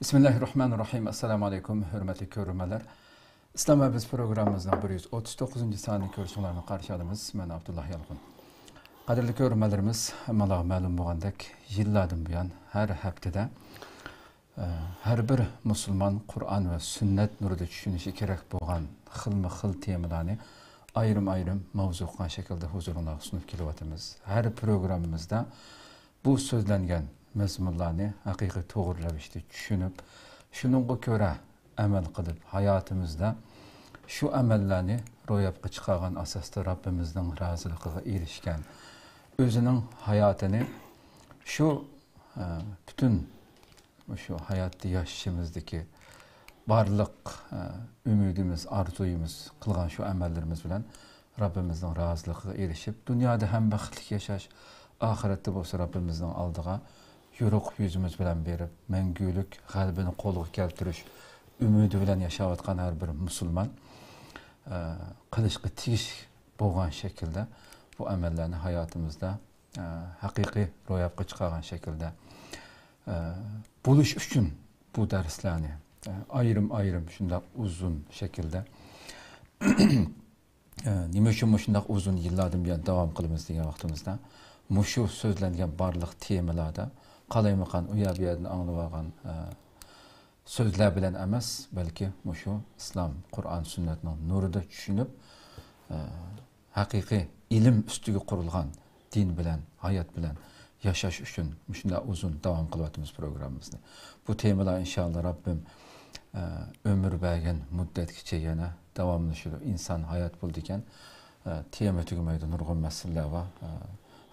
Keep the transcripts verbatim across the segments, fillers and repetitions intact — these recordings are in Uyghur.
بىسمىللاھىررەھمانىررەھىم. ئەسسالامۇ ئەلەيكۇم، ھۆرمەتلىك كۆرۈرمەنلەر. ئىسلام ۋە بىز پروگراممىمىزنىڭ بىر يۈز ئوتتۇز توققۇزىنچى سانىنى كۆرۈشۈڭلارنى قارشى ئالىمىز. مەن ئابدۇللا يالقۇن. قەدىرلىك كۆرۈرمەنلىرىمىز، ھەممىڭلارغا مەلۇم بولغاندەك، يىللاردىن بۇيان ھەر ھەپتىدە، ئە، ھەر بىر مۇسۇلمان قۇرئان ۋە سۈننەت نۇرىدا چۈشىنىشى كېرەك بولغان خىلمۇ خىل تېمىلارنى ئايرىم-ئايرىم ماۋزۇ قىلغان شەكىلدە ھۇزۇرۇڭلارغا سۇنۇپ كېلىۋاتىمىز. ھەر پروگراممىمىزدا بۇ سۆزلەنگەن مەزمۇنلارنى ھەقىقىي توغرا رەۋىشتە چۈشىنىپ، شۇنىڭغا كۆرە ئەمەل قىلىپ، ھاياتىمىزدا شۇ ئەمەللەرنى روياپقا چىقارغان ئاساستا رەببىمىزنىڭ رازىلىقىغا ئېرىشكەن، ئۆزىنىڭ ھاياتىنى شۇ، ئە، پۈتۈن شۇ ھاياتتا ياشىشىمىزدىكى بارلىق، ئە، ئۈمىدىمىز، ئارزۇيىمىز، قىلغان شۇ ئەمەللىرىمىز بىلەن رەببىمىزنىڭ رازىلىقىغا ئېرىشىپ، دۇنيادا ھەم بەختلىك ياشاش، ئاخىرەتتە بولسا رەببىمىزنىڭ ئالدىغا يورۇق يۈزىمىز بىلەن بېرىپ، مەڭگۈلۈك غەلىبىنى قولغا كەلتۈرۈش ئۈمىدى بىلەن ياشاۋاتقان ھەر بىر مۇسۇلمان، ئە، قىلىشقا تېگىشلىك بولغان شەكىلدە بۇ ئەمەللەرنى ھاياتىمىزدا، ئە، ھەقىقىي روياپقا چىقارغان شەكىلدە، ئە، بولۇش ئۈچۈن بۇ دەرسلەرنى، ئە، ئايرىم-ئايرىم شۇنداق ئۇزۇن شەكىلدە ئە، نېمە ئۈچۈن مۇشۇنداق ئۇزۇن يىللاردىن بۇيان داۋام قىلىمىز دېگەن ۋاقتىمىزدا، مۇشۇ سۆزلەنگەن بارلىق تېمىلاردا قالايمىقان ئۇ يەر بۇ يەردىن ئاڭلىۋالغان، ئە، سۆزلەر بىلەن ئەمەس، بەلكى مۇشۇ ئىسلام، قۇرئان، سۈننەتنىڭ نۇرىدا چۈشىنىپ، ئە، ھەقىقىي ئىلىم ئۈستىگە قۇرۇلغان دىن بىلەن، ھايات بىلەن ياشاش ئۈچۈن مۇشۇنداق ئۇزۇن داۋام قىلىۋاتىمىز پروگراممىمىزنى. بۇ تېمىلار ئىنشاللا رەببىم، ئە، ئۆمۈر بەرگەن مۇددەتكىچە يەنە داۋاملىشىدۇ. ئىنسان ھايات بولىدىكەن، ئە، تېما تۈگىمەيدۇ، نۇرغۇن مەسىلىلەر بار. ئە،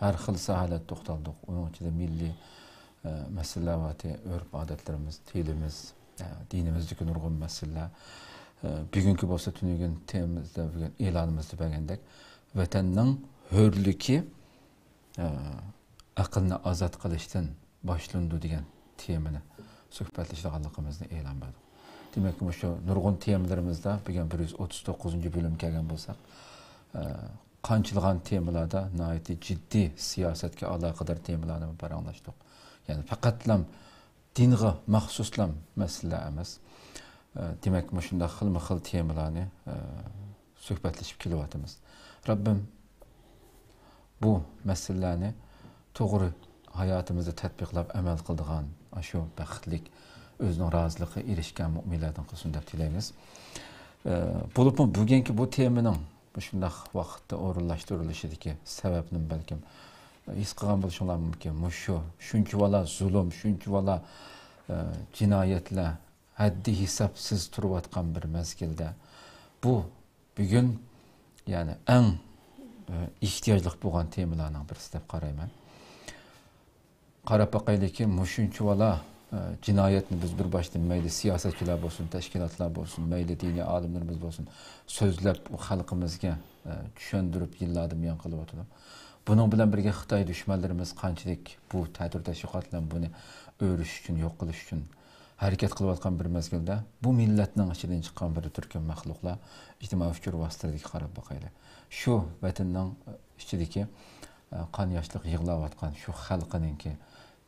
ھەر خىل ساھەلەردە توختالدۇق. ئۇنىڭ ئىچىدە مىللىي، ئە، مەسىلىلەر بار، تې-، ئۆرپ-ئادەتلىرىمىز، تىلىمىز، ئە، دىنىمىزدىكى نۇرغۇن مەسىلىلەر. ئە، بۈگۈنكى بولسا تۈنۈگۈن تېمىمىزدا، بۈگۈن ئېلانىمىزدا بەرگەندەك، ۋەتەننىڭ ھۆرلۈكى، ئە، ئەقىلنى ئازاد قىلىشتىن باشلىنىدۇ دېگەن تېمىنى سۆھبەتلىشىدىغانلىقىمىزنى ئېلان بەردۇق. دېمەك، مۇشۇ نۇرغۇن تېمىلىرىمىزدا بۈگۈن بىر يۈز ئوتتۇز توققۇزىنچى بۆلۈم كەلگەن بولساق، ئە، قانچىلىغان تېمىلاردا ناھايىتى جىددىي سىياسەتكە ئالاقىدار تېمىلارنى پاراڭلاشتۇق. يەنى پەقەتلەم دىنغا مەخسۇسلام مەسىلىلەر ئەمەس. ئە، دېمەك، مۇشۇنداق خىلمۇ خىل تېمىلارنى، ئە، سۆھبەتلىشىپ كېلىۋاتىمىز. رەببىم بۇ مەسىلىلەرنى توغرا ھاياتىمىزدا تەتبىقلاپ ئەمەل قىلىدىغان، ئاشۇ بەختلىك، ئۆزىنىڭ رازىلىقىغا ئېرىشكەن مۆمىنلەردىن قىلسۇن دەپ تىلەيمىز. ئە، بولۇپمۇ بۈگۈنكى بۇ تېمىنىڭ مۇشۇنداق ۋاقىتتا ئورۇنلاشتۇرۇلۇشىدىكى سەۋەبنى بەلكىم ھېس قىلغان بولۇشۇڭلار مۇمكىن. مۇشۇ شۇنچىۋالا زۇلۇم، شۇنچىۋالا، ئە، جىنايەتلەر ھەددى ھېسابسىز تۇرۇۋاتقان بىر مەزگىلدە، بۇ بۈگۈن، يەنى ئەڭ، ئە، ئېھتىياجلىق بولغان تېمىلارنىڭ بىرسى دەپ قارايمەن. قاراپ باقايلىكى، مۇشۇنچىۋالا، ئە، جىنايەتنى بىز بىر باشتىن مەيلى سىياسەتچىلەر بولسۇن، تەشكىلاتلار بولسۇن، مەيلى دىنىي ئالىملىرىمىز بولسۇن، سۆزلەپ بۇ خەلقىمىزگە، ئە، چۈشەندۈرۈپ يىللاردىن بۇيان قىلىۋاتىدۇ. بۇنىڭ بىلەن بىرگە خىتاي دۈشمەنلىرىمىز قانچىلىك بۇ تەتۈر تەشۋىقات بىلەن بۇنى ئۆرۈش ئۈچۈن، يوق قىلىش ئۈچۈن ھەرىكەت قىلىۋاتقان بىر مەزگىلدە، بۇ مىللەتنىڭ ئىچىدىن چىققان بىر تۈركۈم مەخلۇقلار ئىجتىمائىي ئۇچۇر ۋاسىتىلىرىگە قاراپ باقايلى. شۇ ۋەتەننىڭ ئىچىدىكى، ئە، قان ياشلىق يىغلاۋاتقان شۇ خەلقىنىڭكى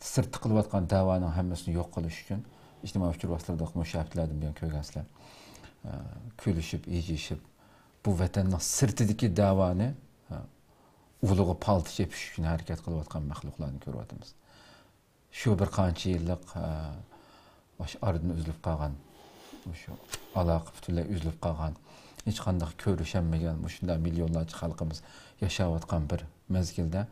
سىرتتا قىلىۋاتقان دەۋانىڭ ھەممىسىنى يوق قىلىش ئۈچۈن ئىجتىمائىي ئۇچۇر ۋاسىتىلىرىدا مۇشۇ ھەپتىلەردىن بۇيان كۆرگەنسىلەر، ئە، كۈلۈشۈپ، ئىجىشىپ، بۇ ۋەتەننىڭ سىرتىدىكى دەۋانى، ئە، ئۇلىغا پالتا چېپىش ئۈچۈن ھەرىكەت قىلىۋاتقان مەخلۇقلارنى كۆرۈۋاتىمىز. شۇ بىر قانچە يىللىق، ئە، ئاشۇ ئارىدىن ئۈزۈلۈپ قالغان، مۇشۇ ئالاقە پۈتۈنلەي ئۈزۈلۈپ قالغان، ھېچقانداق كۆرۈشەلمىگەن، مۇشۇنداق مىليونلارچە خەلقىمىز ياشاۋاتقان بىر مەزگىلدە،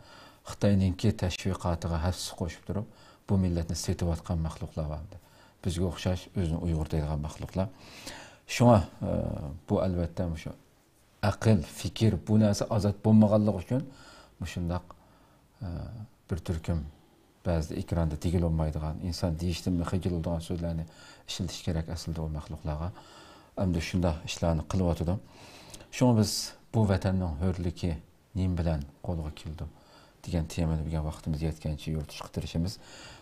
خىتاينىڭكى تەشۋىقاتىغا ھەسسە قوشۇپ تۇرۇپ، بۇ مىللەتنى سېتىۋاتقان مەخلۇقلار بار. بىزگە ئوخشاش ئۆزىنى ئۇيغۇر دەيدىغان مەخلۇقلار. شۇڭا، ئە، بۇ ئەلۋەتتە مۇشۇ ئەقىل، پىكىر، بۇ نەرسە ئازاد بولمىغانلىقى ئۈچۈن مۇشۇنداق، ئە، بىر تۈركۈم بەزىدە ئېكراندا دېگىلى بولمايدىغان، ئىنسان دېيىشتىنمۇ خىجىل بولىدىغان سۆزلەرنى ئىشلىتىش كېرەك ئەسلىدە ئۇ مەخلۇقلارغا. ئەمدى شۇنداق ئىشلارنى قىلىۋاتىدۇ. شۇڭا بىز بۇ ۋەتەننىڭ ھۆرلۈكى نېمە بىلەن قولغا كېلىدۇ دېگەن تېمىنى بۈگۈن ۋاقتىمىز يەتكەنچە يورۇتۇشقا تىرىشىمىز.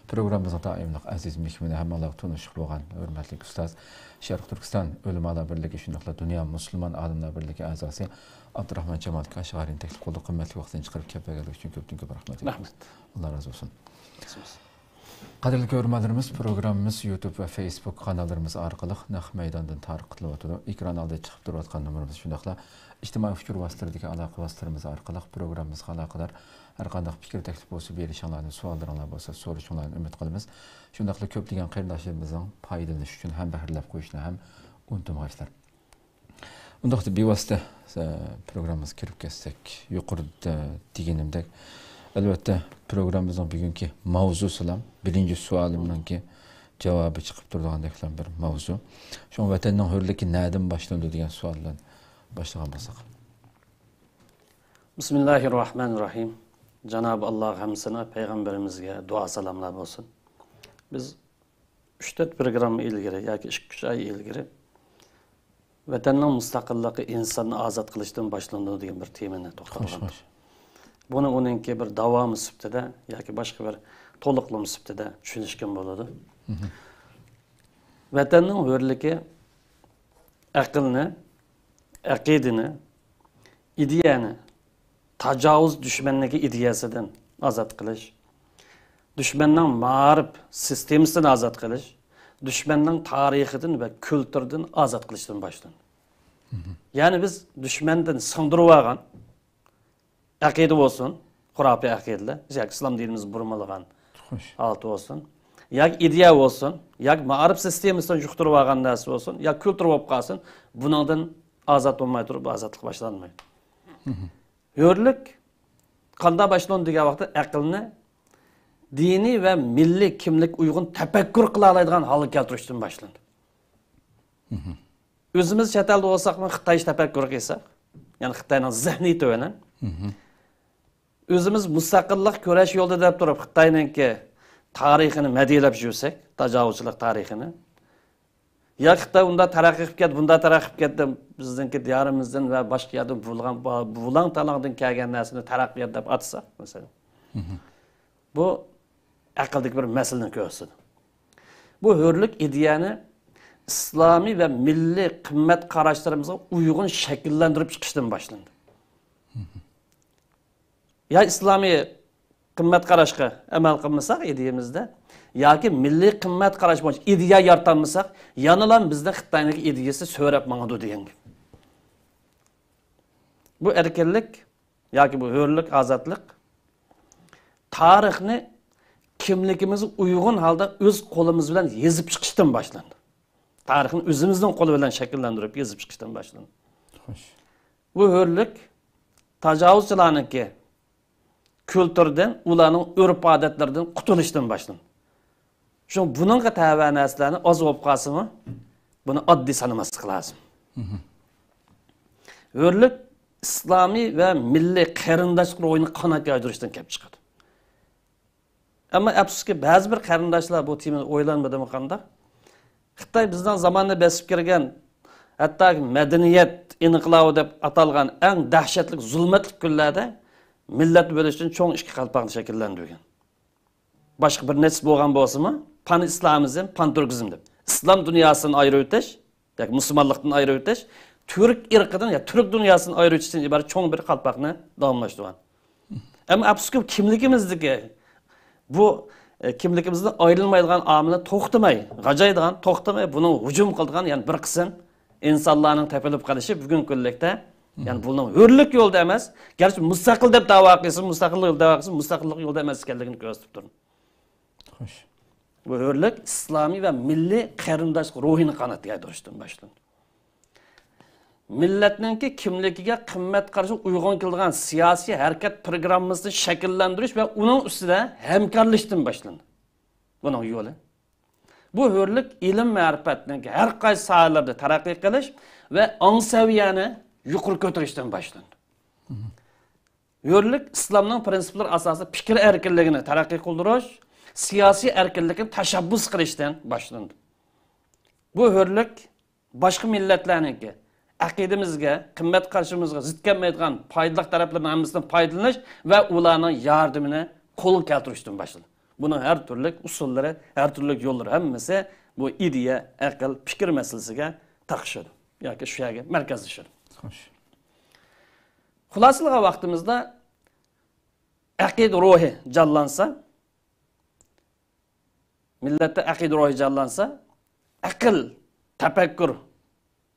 پروگراممىمىزنىڭ دائىملىق ئەزىز مېھمىنى، ھەممىڭلارغا تونۇشلۇق بولغان ھۆرمەتلىك ئۇستاز، شەرقىي تۈركىستان ئۆلىمالار بىرلىكى، شۇنداقلا دۇنيا مۇسۇلمان ئالىملار بىرلىكى ئەزاسى ئابدۇراخمان جامال كاشغەرىنى تەكلىپ قىلدۇق. قىممەتلىك ۋاقتىنى چىقىرىپ كېلىپ بەرگەنلىكى ئۈچۈن كۆپتىن كۆپ رەھمەت ئېيتىمىز. رەھمەت. ئاللا رازى بولسۇن. قەدىرلىك كۆرۈرمەنلىرىمىز، پروگراممىمىز يۇتۇب ۋە فېيسبۇك قاناللىرىمىز ئارقىلىق نەق مەيداندىن تارقىتىلىۋاتىدۇ. ئېكران ئالدىدا چىقىپ تۇرۇۋاتقان نومۇرىمىز، شۇنداقلا ئىجتىمائىي ئۇچۇر ۋاسىتىلىرىدىكى ئالاقە ۋاسىتىلىرىمىز ئارقىلىق پروگراممىمىزغا ئالاقىدار ھەر قانداق پىكىر، تەكلىپ بولسا بېرىشىڭلارنى، سوئاللىرىڭلار بولسا سورىشىڭلارنى ئۈمىد قىلىمىز. شۇنداقلا كۆپلىگەن قېرىنداشلىرىمىزنىڭ پايدىلىنىش ئۈچۈن ھەمبەھىرلەپ قويۇشنى ھەم ئۇنتۇمىغايسىلەر. ئۇنداقتا بىۋاسىتە، ئە، پروگراممىمىزغا كىرىپ كەتسەك، يۇقىرىدا دېگىنىمدەك، ئەلۋەتتە، پروگراممىمىزنىڭ بۈگۈنكى ماۋزۇسىلا، بىرىنچى سوئالىمنىڭكى جاۋابى چىقىپ تۇرىدىغاندەكلا بىر ماۋزۇ. شۇڭا ۋەتەننىڭ ھۆرلۈكى نەدىن باشلىنىدۇ دېگەن سوئال بىلەن باشلىغان بولساق. بىسمىللاھىررەھمانىررەھىم. جانابى ئاللاغا ھەمدۇ سانا، پەيغەمبىرىمىزگە دۇئا سالاملار بولسۇن. بىز ئۈچ تۆت پروگرامما ئىلگىرى ياكى ئىككى ئۈچ ئاي ئىلگىرى ۋەتەننىڭ مۇستەقىللىقى ئىنساننى ئازاد قىلىشتىن باشلىنىدۇ دېگەن بىر تېمىنى توختالغان. خوش، خوش. بۇنى ئۇنىڭكى بىر داۋامى سۈپىتىدە ياكى باشقا بىر تولۇقلىما سۈپىتىدە چۈشىنىشكە بولىدۇ. مھم. ۋەتەننىڭ ھۆرلۈكى ئەقىلنى، ئەقىدىنى، ئىدىيەنى تاجاۋۇز دۈشمەننىڭكى ئىدىيەسىدىن ئازاد قىلىش، دۈشمەننىڭ مائارىپ سىستېمىسىدىن ئازاد قىلىش، دۈشمەننىڭ تارىخىدىن ۋە كۈلتۈرىدىن ئازاد قىلىشتىن باشلىنىدۇ. مھم. يەنى بىز دۈشمەندىن سىڭدۈرۈۋالغان ئەقىدە بولسۇن، خۇراپىي ئەقىدىلەر، بىز ياكى ئىسلام دىنىمىز بۇرمىلىغان خوش. ھالىتى بولسۇن، ياكى ئىدىيە بولسۇن، ياكى مائارىپ سىستېمىسىدىن يۇقتۇرۇۋالغان نەرسە بولسۇن، ياكى كۈلتۈر بولۇپ قالسۇن، بۇنىڭدىن ئازاد بولماي تۇرۇپ، ئازادلىق باشلانمايدۇ. مھم. ھۆرلۈك قانداق باشلىنىدۇ دېگەن ۋاقىتتا، ئەقىلنى دىنىي ۋە مىللىي كىملىككە ئۇيغۇن تەپەككۇر قىلالايدىغان ھالغا كەلتۈرۈشتىن باشلىنىدۇ. مھم. ئۆزىمىز چەت ئەلدە بولساقمۇ، خىتايچە تەپەككۇر قىلساق، يەنى خىتاينىڭ زېھنىيىتى بىلەن، مھم. ئۆزىمىز مۇستەقىللىق كۈرەش يولىدا دەپ تۇرۇپ، خىتاينىڭكى تارىخىنى مەدھىيەلەپ يۈرسەك، تاجاۋۇزچىلىق تارىخىنى، يا خىتاي ئۇنداق تەرەققىي قىلىپ كەتتى، بۇنداق تەرەققىي قىلىپ كەتتى، بىزنىڭكى دىيارىمىزدىن ۋە باشقا يەردىن بۇلغان-، بۇلاڭ-تالاڭدىن كەلگەن نەرسىنى تەرەققىيات دەپ ئاتىساق، مەسىلەن. مھم. بۇ ئەقىلدىكى بىر مەسىلىنى كۆرسىتىدۇ. بۇ ھۆرلۈك ئىدىيەنى ئىسلامىي ۋە مىللىي قىممەت قاراشلىرىمىزغا ئۇيغۇن شەكىللەندۈرۈپ چىقىشتىن باشلىنىدۇ. مھم. يا ئىسلامىي قىممەت قاراشقا ئەمەل قىلمىساق ئىدىيىمىزدە، ياكى مىللىي قىممەت قاراش بويىچە ئىدىيە يارىتالمىساق، يەنىلا بىزنى خىتاينىڭكى ئىدىيىسى سۆرەپ ماڭىدۇ دېگەن گەپ. بۇ ئەركىنلىك ياكى بۇ ھۆرلۈك، ئازادلىق تارىخنى كىملىكىمىزگە ئۇيغۇن ھالدا ئۆز قولىمىز بىلەن يېزىپ چىقىشتىن باشلىنىدۇ. تارىخنى ئۆزىمىزنىڭ قولى بىلەن شەكىللەندۈرۈپ يېزىپ چىقىشتىن باشلىنىدۇ. خوش. بۇ ھۆرلۈك تاجاۋۇزچىلارنىڭكى كۈلتۈردىن، ئۇلارنىڭ ئۆرپ-ئادەتلىرىدىن قۇتۇلۇشتىن باشلىنىدۇ. شۇڭا بۇنىڭغا تەۋە نەرسىلەرنى ئاز بولۇپ قالسىمۇ، بۇنى ئاددىي سانىماسلىق لازىم. مھم. ھۆرلۈك ئىسلامىي ۋە مىللىي قېرىنداشلىق روھىنى قانات يايدۇرۇشتىن كېلىپ چىقىدۇ. ئەمما ئەپسۇسكى، بەزى بىر قېرىنداشلار بۇ تېمىنى ئويلانمىدىمۇ قانداق؟ خىتاي بىزنىڭ زامانىنى بېسىپ كىرگەن، ھەتتا مەدەنىيەت ئىنقىلابى دەپ ئاتالغان ئەڭ دەھشەتلىك، زۇلمەتلىك كۈنلەردە مىللەت بۆلۈش ئۈچۈن چوڭ ئىككى قالپاقنى شەكىللەندۈرگەن. باشقا بىر نەرسە بولغان بولسىمۇ، پان ئىسلامىزم، پان تۈركىزم دەپ ئىسلام دۇنياسىنى ئايرىۋېتىش، ياكى مۇسۇلمانلىقتىن ئايرىۋېتىش، تۈرك ئىرقىدىن يا تۈرك دۇنياسىنى ئايرىۋېتىشتىن ئىبارەت چوڭ بىر قالپاقنى داۋاملاشتۇرغان. ئەمما ئەپسۇسكى، كىملىكىمىزدىكى بۇ، ئە، كىملىكىمىزدىن ئايرىلمايدىغان ئامىلنى توختىماي، غاجايدىغان، توختىماي بۇنىڭغا ھۇجۇم قىلىدىغان يەنە بىر قىسىم ئىنسانلارنىڭ تېپىلىپ قېلىشى بۈگۈنكى كۈنلۈكتە، يەنى بۇنىڭ ھۆرلۈك يولدا ئەمەس، گەرچە مۇستەقىل دەپ داۋا قىلسا، مۇستەقىللىق يولىدا داۋا قىلسا، مۇستەقىللىق يولدا ئەمەس ئىكەنلىكىنى كۆرسىتىپ تۇرىدۇ. خوش. بۇ ھۆرلۈك ئىسلامىي ۋە مىللىي قېرىنداشلىق روھىنى قانات يايدۇرۇشتىن باشلىنىدۇ. مىللەتنىڭكى كىملىكىگە، قىممەت قارىشىغا ئۇيغۇن كېلىدىغان سىياسىي ھەرىكەت پىروگراممىسىنى شەكىللەندۈرۈش ۋە ئۇنىڭ ئۈستىدە ھەمكارلىشىشتىن باشلىنىدۇ. بۇنىڭ يولى. بۇ ھۆرلۈك ئىلىم-مەرىپەتنىڭكى ھەر قايسى ساھەلەردە تەرەققىي قىلىش ۋە ئاڭ سەۋىيەنى يۇقىرى كۆتۈرۈشتىن باشلىنىدۇ. ھۆرلۈك ئىسلامنىڭ پىرىنسىپلىرى ئاساسىدا پىكىر ئەركىنلىكىنى تەرەققىي قىلدۇرۇش، سىياسىي ئەركىنلىكنى تەشەببۇس قىلىشتىن باشلىنىدۇ. بۇ ھۆرلۈك باشقا مىللەتلەرنىڭكى ئەقىدىمىزگە، قىممەت قارىشىمىزغا زىت كەلمەيدىغان پايدىلىق تەرەپلىرىنىڭ ھەممىسىدىن پايدىلىنىش ۋە ئۇلارنىڭ ياردىمىنى قولغا كەلتۈرۈشتىن باشلىنىدۇ. بۇنىڭ ھەر تۈرلۈك ئۇسۇللىرى، ھەر تۈرلۈك يوللىرى ھەممىسى بۇ ئىدىيە، ئەقىل، پىكىر مەسىلىسىگە تاقىشىدۇ ياكى شۇ يەرگە مەركەزلىشىدۇ. خوش. خۇلاسىلىغان ۋاقتىمىزدا ئەقىدە روھى جانلانسا، مىللەتتە ئەقىدە روھى جانلانسا، ئەقىل، تەپەككۇر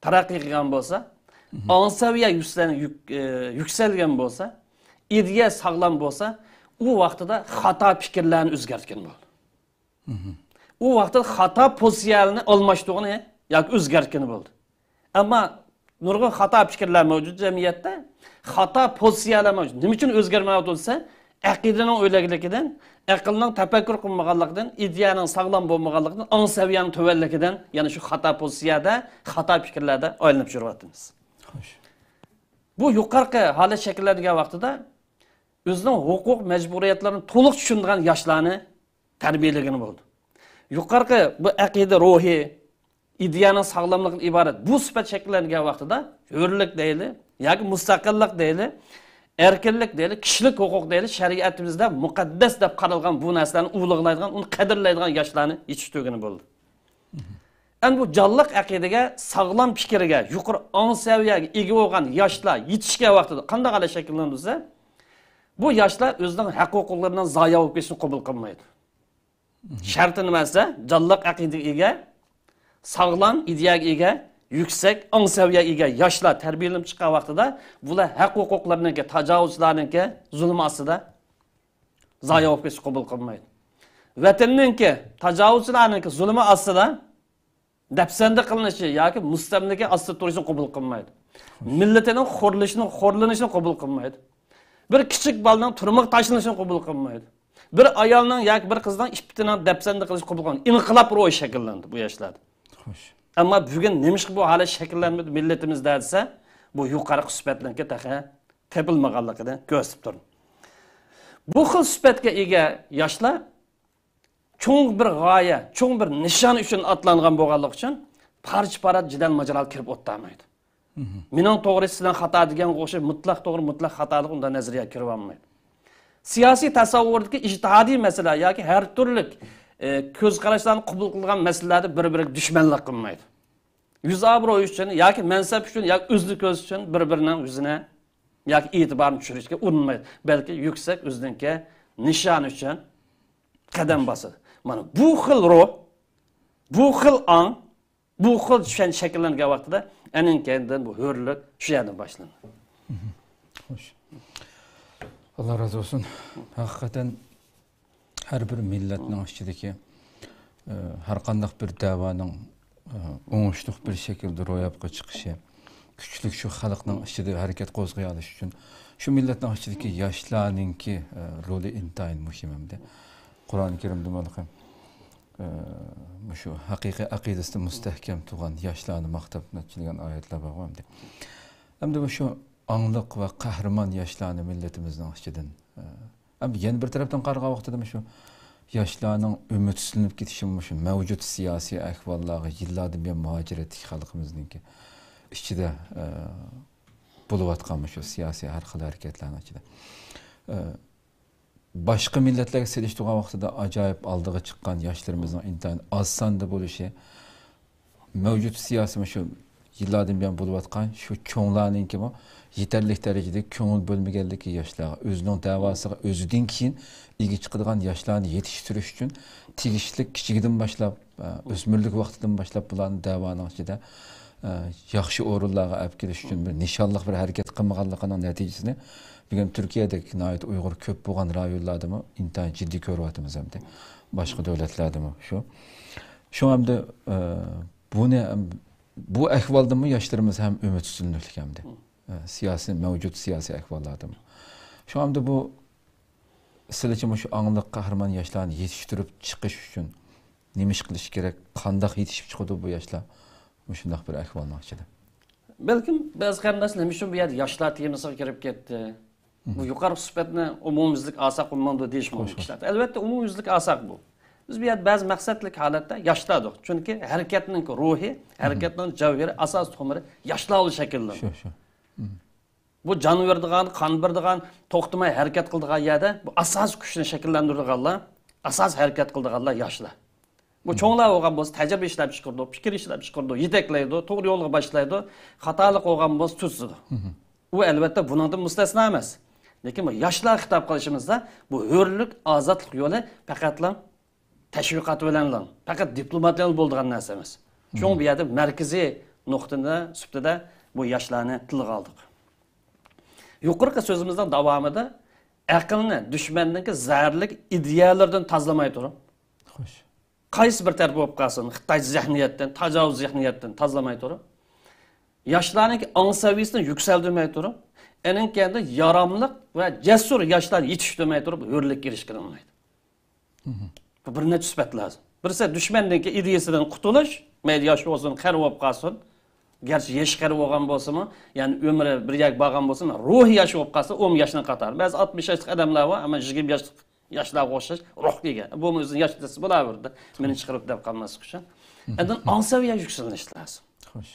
تەرەققىي قىلغان بولسا، ئاڭ سەۋىيە يۈكسەل-، يۈك-، ئى، يۈكسەلگەن بولسا، ئىدىيە ساغلام بولسا، ئۇ ۋاقتىدا خاتا پىكىرلەرنى ئۆزگەرتكىلى بولىدۇ. ئۇ ۋاقىتتا خاتا پوزىتسىيەلەرنى ئالماشتۇرغىنى ياكى ئۆزگەرتكىلى بولىدۇ. ئەمما نۇرغۇن خاتا پىكىرلەر مەۋجۇت جەمئىيەتتە. خاتا پوزىتسىيەلەر مەۋجۇت. نېمە ئۈچۈن ئۆزگەرمەيۋاتىدۇ دېسە، ئەقىدىنىڭ ئۆلۈكلۈكىدىن، ئەقىلنىڭ تەپەككۇر قىلمىغانلىقىدىن، ئىدىيەنىڭ ساغلام بولمىغانلىقىدىن، ئاڭ سەۋىيەنىڭ تۆۋەنلىكىدىن، يەنە شۇ خاتا پوزىتسىيەدە، خاتا پىكىرلەردە ئايلىنىپ يۈرۈۋاتىمىز. خوش. بۇ يۇقىرىقى ھالەت شەكىللەنگەن ۋاقتىدا ئۆزىنىڭ ھوقۇق مەجبۇرىيەتلىرىنى تولۇق چۈشىنىدىغان ياشلارنى تەربىيەلىگىلى بولىدۇ. يۇقىرىقى بۇ ئەقىدە روھى، ئىدىيەنىڭ ساغلاملىقىدىن ئىبارەت بۇ سۈپەت شەكىللەنگەن ۋاقتىدا ھۆرلۈك دەيلى ياكى مۇستەقىللىق دەيلى، ئەركىنلىك دەيلى، كىشىلىك ھوقۇق دەيلى، شەرىئىتىمىزدە مۇقەددەس دەپ قارالغان بۇ نەرسىلەرنى ئۇلۇغلايدىغان، ئۇنى قەدىرلەيدىغان ياشلارنى يېتىشتۈرگىلى بولىدۇ. ئەمدى بۇ جانلىق ئەقىدىگە، ساغلام پىكىرگە، يۇقىرى ئاڭ سەۋىيەگە ئىگە بولغان ياشلار يېتىشكەن ۋاقتىدا قانداق ھالەت شەكىللىنىدۇ دېسە، بۇ ياشلار ئۆزىنىڭ ھەق ھوقۇقلىرىنىڭ زايە بولۇپ كېتىشىنى قوبۇل قىلمايدۇ. شەرتى نېمە دېسە، جانلىق ئەقىدىگە ئىگە، ساغلام ئىدىيەگە ئىگە، يۈكسەك ئاڭ سەۋىيەگە ئىگە ياشلار تەربىيەلىنىپ چىققان ۋاقتىدا، بۇلار ھەق ھوقۇقلىرىنىڭكى، تاجاۋۇزچىلارنىڭكى زۇلمى ئاستىدا زايە بولۇپ كېتىشنى قوبۇل قىلمايدۇ. ۋەتەننىڭكى تاجاۋۇزچىلارنىڭكى زۇلمى ئاستىدا دەپسەندە قىلىنىشى ياكى مۇستەملىكە ئاستىدا تۇرۇشنى قوبۇل قىلمايدۇ. مىللىتىنىڭ خورلىشىنى، خورلىنىشىنى قوبۇل قىلمايدۇ. بىر كىچىك بالىنىڭ تۈرمىگە تاشلىنىشىنى قوبۇل قىلمايدۇ. بىر ئايالنىڭ ياكى بىر قىزنىڭ ئىپپىتىنىڭ دەپسەندە قىلىنىشىنى قوبۇل قىلمايدۇ. ئىنقىلاب روھى شەكىللەندى بۇ ياشلاردا. خوش. ئەمما بۈگۈن نېمىشقا بۇ ھالەت شەكىللەنمىدى مىللىتىمىزدە دېسە، بۇ يۇقىرىقى سۈپەتنىڭكى تېخى تېپىلمىغانلىقىنى كۆرسىتىپ تۇرىدۇ. بۇ خىل سۈپەتكە ئىگە ياشلار چوڭ بىر غايە، چوڭ بىر نىشان ئۈچۈن ئاتلانغان بولغانلىقى ئۈچۈن پارچە-پارچە جېدەل-ماجىرالغا كىرىپ ئولتۇرمايدۇ. مېنىڭ توغرا، سىلەر خاتا دېگەنگە ئوخشاش مۇتلەق توغرا، مۇتلەق خاتالىق ئۇنداق نەزەرىيەگە كىرىۋالمايدۇ. سىياسىي تەسەۋۋۇردىكى ئىجتىھادىي مەسىلە ياكى ھەر تۈرلۈك، ئى، كۆز قاراشلارنى قوبۇل قىلغان مەسىلىلەردە بىر-بىرىگە دۈشمەنلىك قىلمايدۇ. يۈز ئابرۇي ئۈچۈن ياكى مەنسەپ ئۈچۈن ياكى ئۆزىنى كۆرسىتىش ئۈچۈن بىر-بىرىنىڭ يۈزىنى ياكى ئېتىبارىنى چۈشۈرۈشكە ئۇرۇنمايدۇ، بەلكى يۈكسەك ئۆزىنىڭكى نىشانى ئۈچۈن قەدەم باسىدۇ. مانا بۇ خىل روھ، بۇ خىل ئاڭ، بۇ خىل چۈشەنچە شەكىللەنگەن ۋاقتىدا ئەنىڭ كەينىدىن بۇ ھۆرلۈك شۇ يەردىن باشلىنىدۇ. خوش. ئاللا رازى بولسۇن. ھەقىقەتەن ھەر بىر مىللەتنىڭ ئىچىدىكى، ئە، ھەر قانداق بىر دەۋانىڭ، ئە، ئوڭۇشلۇق بىر شەكىلدە روياپقا چىقىشى، كۈچلۈك شۇ خەلقنىڭ ئىچىدە ھەرىكەت قوزغىيالىشى ئۈچۈن شۇ مىللەتنىڭ ئىچىدىكى ياشلارنىڭكى، ئە، رولى ئىنتايىن مۇھىم ئەمدى. قۇرئان كەرىمدىمۇ ھېلىقى، ئە، مۇشۇ ھەقىقىي ئەقىدىسىدە مۇستەھكەم تۇرغان ياشلارنى ماختاپ نەچچىلىگەن ئايەتلەر بارغۇ ئەمدى. ئەمدى مۇشۇ ئاڭلىق ۋە قەھرىمان ياشلارنى مىللىتىمىزنىڭ ئىچىدىن، ئە، ئەمدى يەنە بىر تەرەپتىن قارىغان ۋاقتىدا مۇشۇ ياشلارنىڭ ئۈمىدسىزلىنىپ كېتىشىمۇ مۇشۇ مەۋجۇت سىياسىي ئەھۋاللارغا، يىللاردىن بۇيان مۇھاجىرەتتىكى خەلقىمىزنىڭكى ئىچىدە، ئە، بولۇۋاتقان مۇشۇ سىياسىي ھەر خىل ھەرىكەتلەرنىڭ ئىچىدە، ئە، باشقا مىللەتلەرگە سېلىشتۇرغان ۋاقتىدا ئاجايىپ ئالدىغا چىققان ياشلىرىمىزنىڭ ئىنتايىن ئاز ساندا بولۇشى، مەۋجۇت سىياسىي مۇشۇ يىللاردىن بۇيان بولۇۋاتقان شۇ چوڭلارنىڭكىمۇ يېتەرلىك دەرىجىدە كۆڭۈل بۆلمىگەنلىكى ياشلارغا، ئۆزىنىڭ دەۋاسىغا ئۆزىدىن كېيىن ئىگە چىقىدىغان ياشلارنى يېتىشتۈرۈش ئۈچۈن تېگىشلىك كىچىكىدىن باشلاپ، ئە، ئۆسمۈرلۈك ۋاقتىدىن باشلاپ بۇلارنى دەۋانىڭ ئىچىدە، ئە، ياخشى ئورۇنلارغا ئەپ كېلىش ئۈچۈن بىر نىشانلىق بىر ھەرىكەت قىلمىغانلىقىنىڭ نەتىجىسىنى بۈگۈن تۈركىيەدەك ناھايىتى ئۇيغۇر كۆپ بولغان رايونلاردىمۇ ئىنتايىن جىددىي كۆرۈۋاتىمىز ئەمدى. باشقا دۆلەتلەردىمۇ شۇ. شۇڭا ئەمدى، ئە، بۇنى، ئەم، بۇ ئەھۋالدىنمۇ ياشلىرىمىز ھەم ئۈمىدسىزلىنىشلىك ئەمدى. ئە، سىياسىي، مەۋجۇت سىياسىي ئەھۋاللاردىمۇ. شۇڭا ئەمدى بۇ سىلىچە مۇشۇ ئاڭلىق قەھرىمان ياشلارنى يېتىشتۈرۈپ چىقىش ئۈچۈن نېمە ئىش قىلىش كېرەك؟ قانداق يېتىشىپ چىقىدۇ بۇ ياشلار مۇشۇنداق بىر ئەھۋالنىڭ ئىچىدە؟ بەلكىم بەزى قېرىنداشلار نېمە ئۈچۈن بۇ يەردە ياشلار تېمىسىغا كىرىپ كەتتى؟ بۇ يۇقىرىقى سۈپەتنى ئومۇميۈزلۈك ئالساق بولمامدۇ دېيىشى مۇمكىن كىشىلەر. ئەلۋەتتە، ئومۇميۈزلۈك ئالساق بۇ. بىز بۇ يەردە بەزى مەقسەتلىك ھالەتتە ياشلاردۇق. چۈنكى ھەرىكەتنىڭ روھى، ھەرىكەتنىڭ جەۋھىرى، ئاساس تومۇرى ياشلار بىلەن شەكىللىنىدۇ. شۇ، شۇ. بۇ جان بېرىدىغان، قان بېرىدىغان، توختىماي ھەرىكەت قىلىدىغان يەردە بۇ ئاساسىي كۈچنى شەكىللەندۈرىدىغانلار، ئاساس ھەرىكەت قىلىدىغانلار ياشلار. بۇ چوڭلار بولغان بولسا تەجرىبە ئىشلەپ چىقىرىدۇ، پىكىر ئىشلەپ چىقىرىدۇ، يېتەكلەيدۇ، توغرا يولغا باشلايدۇ، خاتالىق بولغان بولسا تۈزىتىدۇ. ئۇ ئەلۋەتتە بۇنىڭدىن مۇستەسنا ئەمەس. لېكىن بۇ ياشلارغا خىتاب قىلىشىمىزدا بۇ ھۆرلۈك، ئازادلىق يولى پەقەتلا تەشۋىقات بىلەنلا، پەقەت دىپلومات بىلەن بولىدىغان نەرسە ئەمەس. شۇڭا بۇ يەردە مەركىزىي نۇقتىنى سۈپىتىدە بۇ ياشلارنى تىلغا ئالدۇق. يۇقىرىقى سۆزىمىزنىڭ داۋامىدا ئەقىلنى دۈشمەننىڭكى زەھەرلىك ئىدىيەلىرىدىن تازىلىماي تۇرۇپ، خوش. قايسى بىر تەرەپ بولۇپ قالسۇن، خىتاي زېھنىيەتتىن، تاجاۋۇز زېھنىيەتتىن تازىلىماي تۇرۇپ، ياشلارنىڭكى ئاڭ سەۋىيەسىنى يۈكسەلدۈرمەي تۇرۇپ، ئېنىڭ كەينىدە ياراملىق ۋە جەسۇر ياشلار يېتىشتۈرمەي تۇرۇپ، ھۆرلۈككە ئېرىشكىلى بولمايدۇ. بۇ بىر نەچچە سۈپەت لازىم. بىرسى دۈشمەننىڭكى ئىدىيەسىدىن قۇتۇلۇش، مەيلى ياش بولسۇن، قېرى بولۇپ قالسۇن. گەرچە يېشى قېرى بولغان بولسىمۇ، يەنى ئۆمرى بىر يەرگە بارغان بولسىمۇ، روھى ياش بولۇپ قالسا، ئۇمۇ ياشنىڭ قاتارى. بەزى ئاتمىش ياشلىق ئادەملەر بار، ئەمما يىگىرمە ياشلىق ياشلارغا ئوخشاش روھقا ئىگە. بۇمۇ ئۆزىنى ياش دېسە بولاۋېرىدۇ. مېنى چىقىرىپ دەپ قالماسلىق ئۈچۈن. ئاندىن ئاڭ سەۋىيە يۈكسىلىش لازىم. خوش.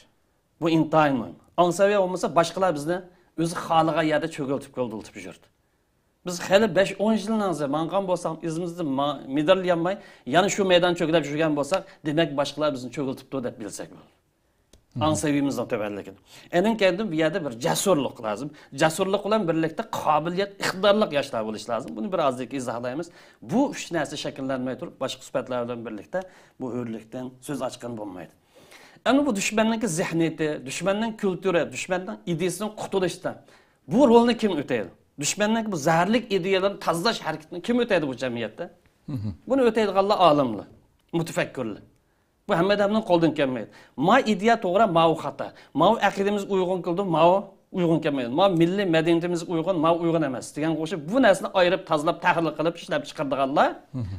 بۇ ئىنتايىن مۇھىم. ئاڭ سەۋىيە بولمىسا، باشقىلار بىزنى ئۆزى خالىغان يەردە چۆگۈلتۈپ، كۆلدۈلتۈپ يۈرىدۇ. بىز خېلى بەش، ئون يىلنىڭ ماڭغان بولساق، ئىزىمىزدىن ما-، مىدىرلىيالماي، يەنە شۇ مەيدان چۆگىلەپ يۈرگەن بولساق، دېمەك، باشقىلار بىزنى چۆگۈلتۈپتۇ دەپ بىلسەك بولىدۇ. ئاڭ سەۋىيىمىزنىڭ تۆۋەنلىكىنى. ئېنىڭ كەينىدىن بۇ يەردە بىر جەسۇرلۇق لازىم. جەسۇرلۇق بىلەن بىرلىكتە قابىلىيەت، ئىقتىدارلىق ياشلار بولۇش لازىم. بۇنى بىر ئازدىن كېيىن ئىزاھلايمىز. بۇ ئۈچ نەرسە شەكىللەنمەي تۇرۇپ، باشقا سۈپەتلەر بىلەن بىرلىكتە بۇ ھۆرلۈكتىن سۆز ئاچقىلى بولمايدۇ. ئەمدى بۇ دۈشمەننىڭكى زېھنىيىتى، دۈشمەننىڭ كۈلتۈرى، دۈشمەننىڭ ئىدىيىسىدىن قۇتۇلۇشتا بۇ رولنى كىم ئۆتەيدۇ؟ دۈشمەننىڭكى بۇ زەھەرلىك ئىدىيەلەرنى تازىلاش ھەرىكىتىنى كىم ئۆتەيدۇ بۇ جەمئىيەتتە؟ بۇنى ئۆتەيدىغانلار ئالىملار، مۇتەپەككۇرلار. بۇ ھەممە ئادەمنىڭ قولىدىن كەلمەيدۇ. ما ئىدىيە توغرا، ماۋۇ خاتا. ماۋۇ ئەقىدىمىزگە ئۇيغۇن كېلىدۇ، ماۋۇ ئۇيغۇن كەلمەيدۇ. ماۋۇ مىللىي مەدەنىيىتىمىزگە ئۇيغۇن، ماۋۇ ئۇيغۇن ئەمەس دېگەنگە ئوخشاپ، بۇ نەرسىنى ئايرىپ تازىلاپ، تەھلىل قىلىپ ئىشلەپ چىقىرىدىغانلار،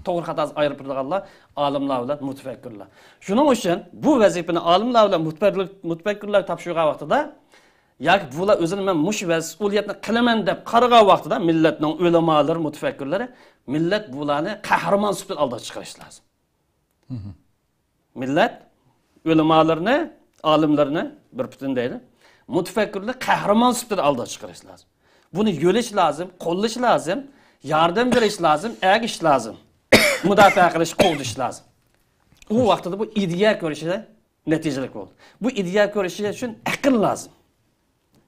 توغرا خاتاسىنى ئايرىپ بىلىدىغانلار ئالىملار بىلەن مۇتەپەككۇرلار. شۇنىڭ ئۈچۈن بۇ ۋەزىپىنى ئالىملار بىلەن مۇتەپەككۇرلار، مۇتەپەككۇرلارغا تاپشۇرغان ۋاقتىدا، ياكى بۇلار ئۆزىنى مەن مۇشۇ مەسئۇلىيەتنى قىلىمەن دەپ قارىغان ۋاقتىدا، مىللەتنىڭ ئۆلىمالىرى، مۇتەپەككۇرلىرى، مىللەت بۇلارنى قەھرىمان سۈپىتىدە ئالدىغا چىقىرىش لازىم. مىللەت ئۆلىمالىرىنى، ئالىملىرىنى، بىر پۈتۈن دەيلى، مۇتەپەككۇرلىرى قەھرىمان سۈپىتىدە ئالدىغا چىقىرىش لازىم. بۇنى يۆلىش لازىم، قوللىشى لازىم، ياردەم بېرىش لازىم، ئەگىشىش لازىم. مۇداپىئە قىلىش، قوغدىشى لازىم. ئۇ ۋاقتىدا بۇ ئىدىيە كۆرۈشى نەتىجىلىك بولىدۇ. بۇ ئىدىيە كۆرۈشى ئۈچۈن ئەقىل لازىم.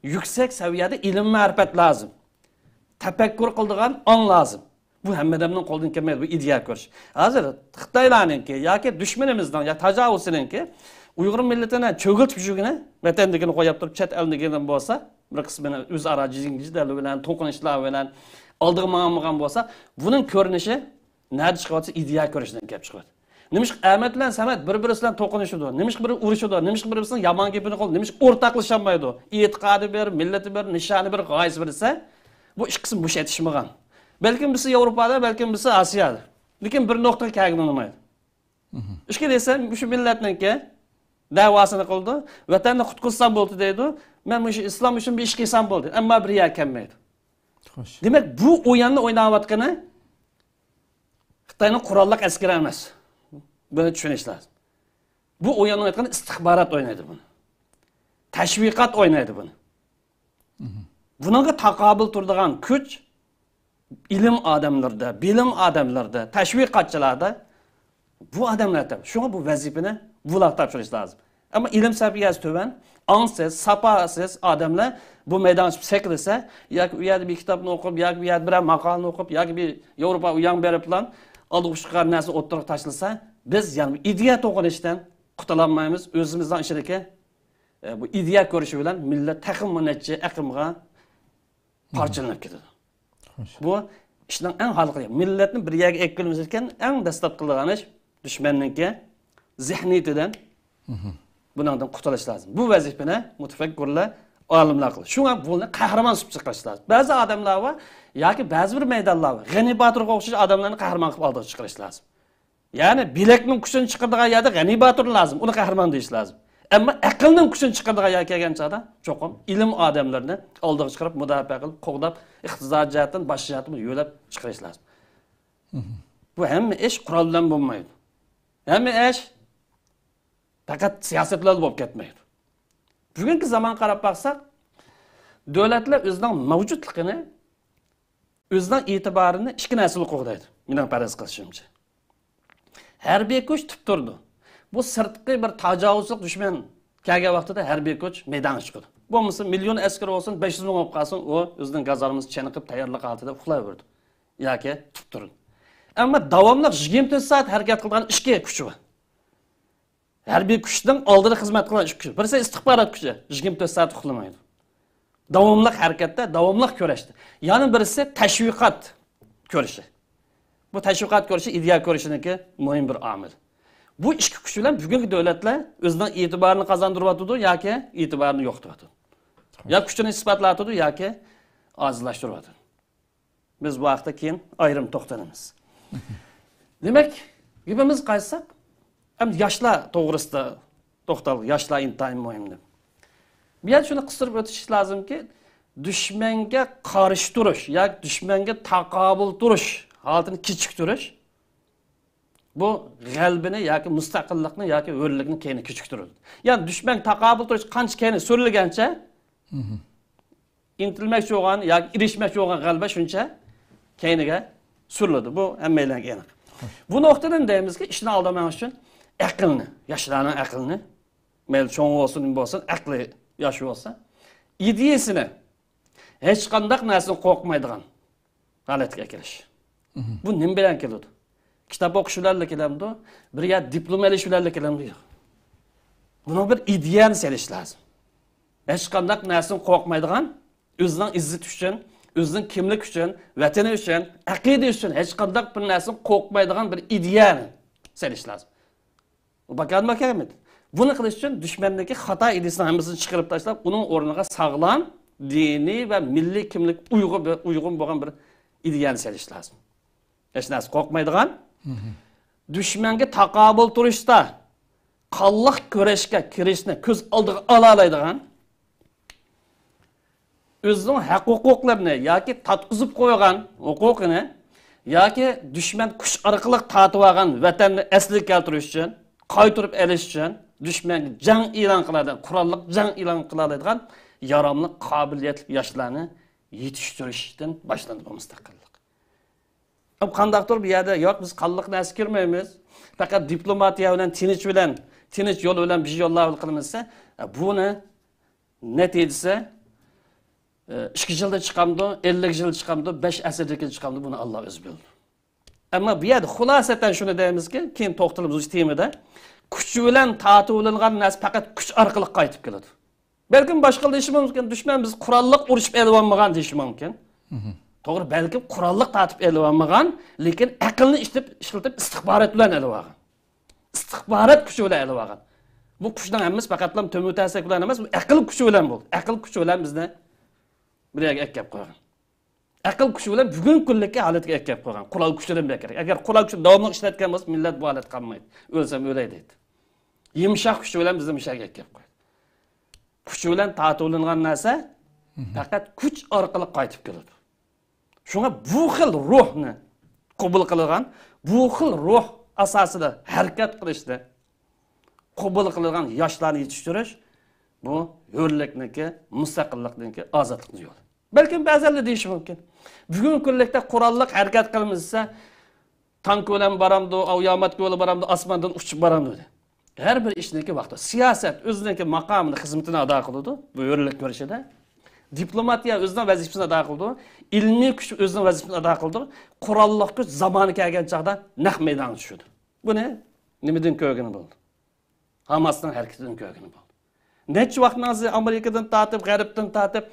يۈكسەك سەۋىيەدە ئىلىم-مەرىپەت لازىم. تەپەككۇر قىلىدىغان ئاڭ لازىم. بۇ ھەممە ئادەمنىڭ قولىدىن كەلمەيدۇ، بۇ ئىدىيە كۆرۈش. ھازىر خىتايلارنىڭكى ياكى دۈشمىنىمىزنىڭ يا تاجاۋۇزچىنىڭكى ئۇيغۇر مىللىتىنى چۆگۈلتۈپ يۈرگىنى، ۋەتەندىكىنى قويۇپ تۇرۇپ، چەت ئەلدىكىنى بولسا، بىر قىسمىنى ئۆزئارا جېدەل بىلەن، توقۇنۇشلار بىلەن ئالدىغا ماڭالمىغان بولسا، بۇنىڭ كۆرۈنۈشى نەدە چىقىۋاتسا، ئىدىيە كۆرۈشىدىن كېلىپ چىقىۋاتىدۇ. نېمىشقا ئەمەت بىلەن سەمەت بىر-بىرسى بىلەن توقۇنۇشىدۇ؟ نېمىشقا بىرى ئۇرۇشىدۇ؟ نېمىشقا بىر-بىرسىنىڭ يامان گېپىنى قىلىدۇ؟ نېمىشقا ئورتاقلىشالمايدۇ؟ ئېتىقادى بىر، مىللىتى بىر، نىشانى بىر، غايىسى بىر دېسە، بۇ ئىككىسى مۇشۇ يېتىشمىغان. بەلكىم بىرسى ياۋروپادا، بەلكىم بىرسى ئاسىيادا. لېكىن بىر نۇقتىغا كەلگىلى بولمايدۇ. ئىككى دېسە، مۇشۇ مىللەتنىڭكى دەۋاسىنى قىلىدۇ، ۋەتەننى قۇتقۇزسام بولدى دەيدۇ. مەن مۇشۇ ئىسلام ئۈچۈن بىر ئىش قىلسام بولدى. ئەمما بىر يەرگە كەلمەيدۇ. خوش. دېمەك، بۇ ئويۇننى ئويناۋاتقىنى خىتاينىڭ قوراللىق ئەسكىرى ئەمەس. بۇنى چۈشىنىش لازىم. بۇ ئويۇننىڭ ئېيتقىنى ئىستىخبارات ئوينايدۇ بۇنى. تەشۋىقات ئوينايدۇ بۇنى. بۇنىڭغا تاقابىل تۇرىدىغان كۈچ ئىلىم ئادەملىرىدە، بىلىم ئادەملىرىدە، تەشۋىقاتچىلاردا بۇ ئادەملەر تەپ-، شۇڭا بۇ ۋەزىپىنى بۇلارغا تاپشۇرۇش لازىم. ئەمما ئىلىم سەۋىيەسى تۆۋەن، ئاڭسىز، ساپاسىز ئادەملەر بۇ مەيدانغا چىقىپ سەكرىسە، ياكى ئۇ يەردە بىر كىتابنى ئوقۇپ، ياكى بۇ يەردە بىرەر ماقالىنى ئوقۇپ، ياكى بىر ياۋروپا ئۇياڭ بېرىپلا ئالدىغا ئۇچرىغان نەرسىنى ئوتتۇرىغا تاشلىسا، بىز يەنە ئىدىيە توقۇنۇشتىن قۇتۇلالمايمىز. ئۆزىمىزنىڭ ئىچىدىكى، ئە، بۇ ئىدىيە كۆرۈشى بىلەن مىللەت تېخىمۇ نەچچە ئېقىمغا پارچىلىنىپ كېتىدۇ. بۇ ئىشنىڭ ئەڭ ھالقىلىق، مىللەتنى بىر يەرگە ئەكىلىۋېلىش ئىكەن، ئەڭ دەسلەپ قىلىدىغان ئىش دۈشمەننىڭكى زېھنىيىتىدىن، بۇنىڭدىن قۇتۇلۇش لازىم. بۇ ۋەزىپىنى مۇتەپەككۇرلار، ئالىملار قىلىدۇ. شۇڭا بۇنى قەھرىمان سۈپىتىدە چىقىرىش لازىم. بەزى ئادەملەر بار ياكى بەزى بىر مەيدانلار بار، غەنى باتۇرغا ئوخشاش ئادەملەرنى قەھرىمان قىلىپ ئالدىغا چىقىرىش لازىم. يەنى بىلەكنىڭ كۈچىنى چىقىرىدىغان يەردە غەنى باتۇر لازىم، ئۇنى قەھرىمان دېيىش لازىم. ئەمما ئەقىلنىڭ كۈچىنى چىقىرىدىغان يەرگە كەلگەن چاغدا چوقۇم ئىلىم ئادەملىرىنى ئالدىغا چىقىرىپ، مۇداپىئە قىلىپ، قوغداپ، ئىقتىسادىي جەھەتتىن، باشقا جەھەتتىن يۆلەپ چىقىرىش لازىم. بۇ ھەممە ئىش قورال بىلەن بولمايدۇ. ھەممە ئىش پەقەت سىياسەت بىلەن بولۇپ كەتمەيدۇ. بۈگۈنكى زامانغا قاراپ باقساق، دۆلەتلەر ئۆزىنىڭ مەۋجۇتلۇقىنى، ئۆزىنىڭ ئېتىبارىنى ئىككى نەرسىدىن قوغدايدۇ، مېنىڭ پەرەز قىلىشىمچە. ھەربىي كۈچ تۇتۇپ تۇرىدۇ. بۇ سىرتقى بىر تاجاۋۇزچىلىق دۈشمەن كەلگەن ۋاقتىدا ھەربىي كۈچ مەيدانغا چىقىدۇ. بولمىسا مىليون ئەسكىرى بولسۇن، بەش يۈز مىڭ بولۇپ قالسۇن، ئۇ ئۆزىنىڭ گازارمىسىدا چېنىقىپ، تەييارلىق ھالىتىدە ئۇخلاۋېرىدۇ ياكى تۇتۇپ تۇرىدۇ. ئەمما داۋاملىق يىگىرمە تۆت سائەت ھەرىكەت قىلىدىغان ئىككى كۈچ بار. ھەربىي كۈچنىڭ ئالدىدا خىزمەت قىلغان ئىككى كۈچ. بىرسى ئىستىخبارات كۈچى، يىگىرمە تۆت سائەت ئۇخلىمايدۇ. داۋاملىق ھەرىكەتتە، داۋاملىق كۈرەشتە. يەنە بىرسى تەشۋىقات كۈرىشى. بۇ تەشۋىقات كۈرىشى ئىدىيە كۈرىشىنىڭكى مۇھىم بىر ئامىل. بۇ ئىككى كۈچ بىلەن بۈگۈنكى دۆلەتلەر ئۆزىنىڭ ئېتىبارىنى قازاندۇرۇۋاتىدۇ ياكى ئېتىبارىنى يوقىتىۋاتىدۇ. يا كۈچىنى ئىسپاتلاۋاتىدۇ ياكى ئاجىزلاشتۇرۇۋاتىدۇ. بىز بۇ ھەقتە كېيىن ئايرىم توختىلىمىز. دېمەك، گېپىمىزگە قايتساق، ئەمدى ياشلار توغرىسىدا توختالدۇق. ياشلار ئىنتايىن مۇھىم دەپ. بۇ يەردە شۇنى قىستۇرۇپ ئۆتۈش لازىمكى، دۈشمەنگە قارشى تۇرۇش ياكى دۈشمەنگە تاقابىل تۇرۇش ھالىتىنى كېچىكتۈرۈش، بۇ غەلىبىنى ياكى مۇستەقىللىقنى ياكى ھۆرلۈكنى كەينىگە كېچىكتۈرىدۇ. يەنى دۈشمەنگە تاقابىل تۇرۇش قانچە كەينىگە سۈرۈلگەنچە، ئىنتىلمەكچى بولغان ياكى ئېرىشمەكچى بولغان غەلىبە شۇنچە كەينىگە سۈرۈلىدۇ. بۇ ھەممەيلەنگە ئېنىق. بۇ نۇقتىدىن دەيمىزكى، ئىشنى ئالدا مېڭىش ئۈچۈن ئەقىلنى، ياشلارنىڭ ئەقلىنى، مەيلى چوڭ بولسۇن، نېمە بولسۇن، ئەقلى ياخشى بولسا، ئىدىيەسىنى ھېچقانداق نەرسىدىن قورقمايدىغان ھالەتكە ئەكىرىش. بۇ نېمە بىلەن كېلىدۇ؟ كىتاب ئوقۇش بىلەنلا كېلەمدۇ؟ بىر يەر دىپلوم ئېلىش بىلەنلا كېلەمدۇ؟ يوق. بۇنىڭ بىر ئىدىيەنى سېلىش لازىم. ھېچقانداق نەرسىدىن قورقمايدىغان، ئۆزىنىڭ ئىززىتى ئۈچۈن، ئۆزىنىڭ كىملىكى ئۈچۈن، ۋەتىنى ئۈچۈن، ئەقىدە ئۈچۈن ھېچقانداق بىر نەرسىدىن قورقمايدىغان بىر ئىدىيەنى سېلىش لازىم. بۇ باكانما كەلمىدى. بۇنى قىلىش ئۈچۈن دۈشمەندىكى خاتا ئىدىيەسىنىڭ ھەممىسىنى چىقىرىپ تاشلاپ، ئۇنىڭ ئورنىغا ساغلام، دىنىي ۋە مىللىي كىملىك ئۇيغۇ-، ئۇيغۇن بولغان بىر ئىدىيەنى سېلىش لازىم. ھېچ نەرسە قورقمايدىغان، دۈشمەنگە تاقابىل تۇرۇشتا قانلىق كۈرەشكە كىرىشنى كۆز ئالدىغا ئالالايدىغان، ئۆزىنىڭ ھەق-ھوقۇقلىرىنى ياكى تارتقۇزۇپ قويغان ھوقۇقىنى ياكى دۈشمەن كۈچ ئارقىلىق تارتىۋالغان ۋەتەننى ئەسلىگە كەلتۈرۈش ئۈچۈن، قايتۇرۇپ ئېلىش ئۈچۈن دۈشمەنگە جەڭ ئېلان قىلالايدىغان، قوراللىق جەڭ ئېلان قىلالايدىغان ياراملىق، قابىلىيەتلىك ياشلارنى يېتىشتۈرۈشتىن باشلىنىدۇ بۇ مۇستەقىللىق. ئەم، قانداقتۇر بۇ يەردە، يوق، بىز قانلىق نەرسە كۆرمەيمىز. پەقەت دىپلوماتىيە بىلەن، تىنچ بىلەن، تىنچ يول بىلەن بىر يوللاۋۇل قىلىمىز دېسە، بۇنى نەتىجىسى، ئىككى يىلدا چىقامدۇ، ئەللىك يىلدا چىقامدۇ، بەش ئەسىردىكى چىقامدۇ، بۇنى ئاللا ئۆزى بىلىدۇ. ئەمما بۇ يەردە خۇلاسەتەن شۇنى دەيمىزكى، كېيىن توختىلىمىز مۇشۇ تېمىدا، كۈچ بىلەن تارتىۋېلىنغان نەرسە پەقەت كۈچ ئارقىلىق قايتىپ كېلىدۇ. بەلكىم باشقىلار دېيىشى مۇمكىن، دۈشمەن بىز قوراللىق ئۇرۇشۇپ ئېلىۋالمىغان دېيىشى مۇمكىن. توغرا، بەلكىم قوراللىق تارتىپ ئېلىۋالمىغان، لېكىن ئەقىلنى ئىشلىتىپ، ئىشلىتىپ ئىستىخبارات بىلەن ئېلىۋالغان. ئىستىخبارات كۈچى بىلەن ئېلىۋالغان. بۇ كۈچنىڭ ھەممىسى پەقەتلا تۆمۈر تەرسەك بىلەن ئەمەس، بۇ ئەقىل كۈچى بىلەن بولدى. ئەقىل كۈچى بىلەن بىزنى بىر يەرگە ئەكەپ قويغان. ئەقىل كۈچى بىلەن بۈگۈنكى كۈنلۈككە ھالەتكە ئەكەپ قويغان. قورال كۈچىدىن بەكرەك. ئەگەر قورال كۈچىنى داۋاملىق ئىشلەتكەن بولسا، مىللەت بۇ ھالەتتە قالمايدۇ. ئۆلسەم ئۆلەي دەيدۇ. يۇمشاق كۈچى بىلەن بىزنى مۇشۇ يەرگە ئەكەپ قويدى. كۈچى بىلەن تارتىۋېلىنغان نەرسە پەقەت كۈچ ئارقىلىق قايتىپ كېلىدۇ. شۇڭا بۇ خىل روھنى قوبۇل قىلىدىغان، بۇ خىل روھ ئاساسىدا ھەرىكەت قىلىشنى قوبۇل قىلىدىغان ياشلارنى يېتىشتۈرۈش، بۇ ھۆرلۈكنىڭكى، مۇستەقىللىقنىڭكى، ئازادلىقنىڭ يولى. بەلكىم بەزەنلەر دېيىشى مۇمكىن، بۈگۈنكى كۈنلۈكتە قوراللىق ھەرىكەت قىلىمىز دېسە، تانكا بىلەن بارامدۇ، ئاۋىياماتكا بىلەن بارامدۇ، ئاسماندىن ئۇچۇپ بارامدۇ دېدى. ھەر بىر ئىشنىڭكى ۋاقتى. سىياسەت ئۆزىنىڭكى ماقامىنى، خىزمىتىنى ئادا قىلىدۇ، بۇ ھۆرلۈك كۈرىشىدە. دىپلوماتىيە ئۆزىنىڭ ۋەزىپىسىنى ئادا قىلىدۇ، ئىلمىي كۈچ ئۆزىنىڭ ۋەزىپىسىنى ئادا قىلىدۇ، قوراللىق كۈچ زامانى كەلگەن چاغدا نەق مەيدانغا چۈشىدۇ. بۇنى نېمىدىن كۆرگىلى بولىدۇ؟ ھاماسنىڭ ھەرىكىتىدىن كۆرگىلى بولىدۇ. نەچچە ۋاقىتنىڭ ئىزى ئامېرىكىدىن تارتىپ، غەربتىن تارتىپ،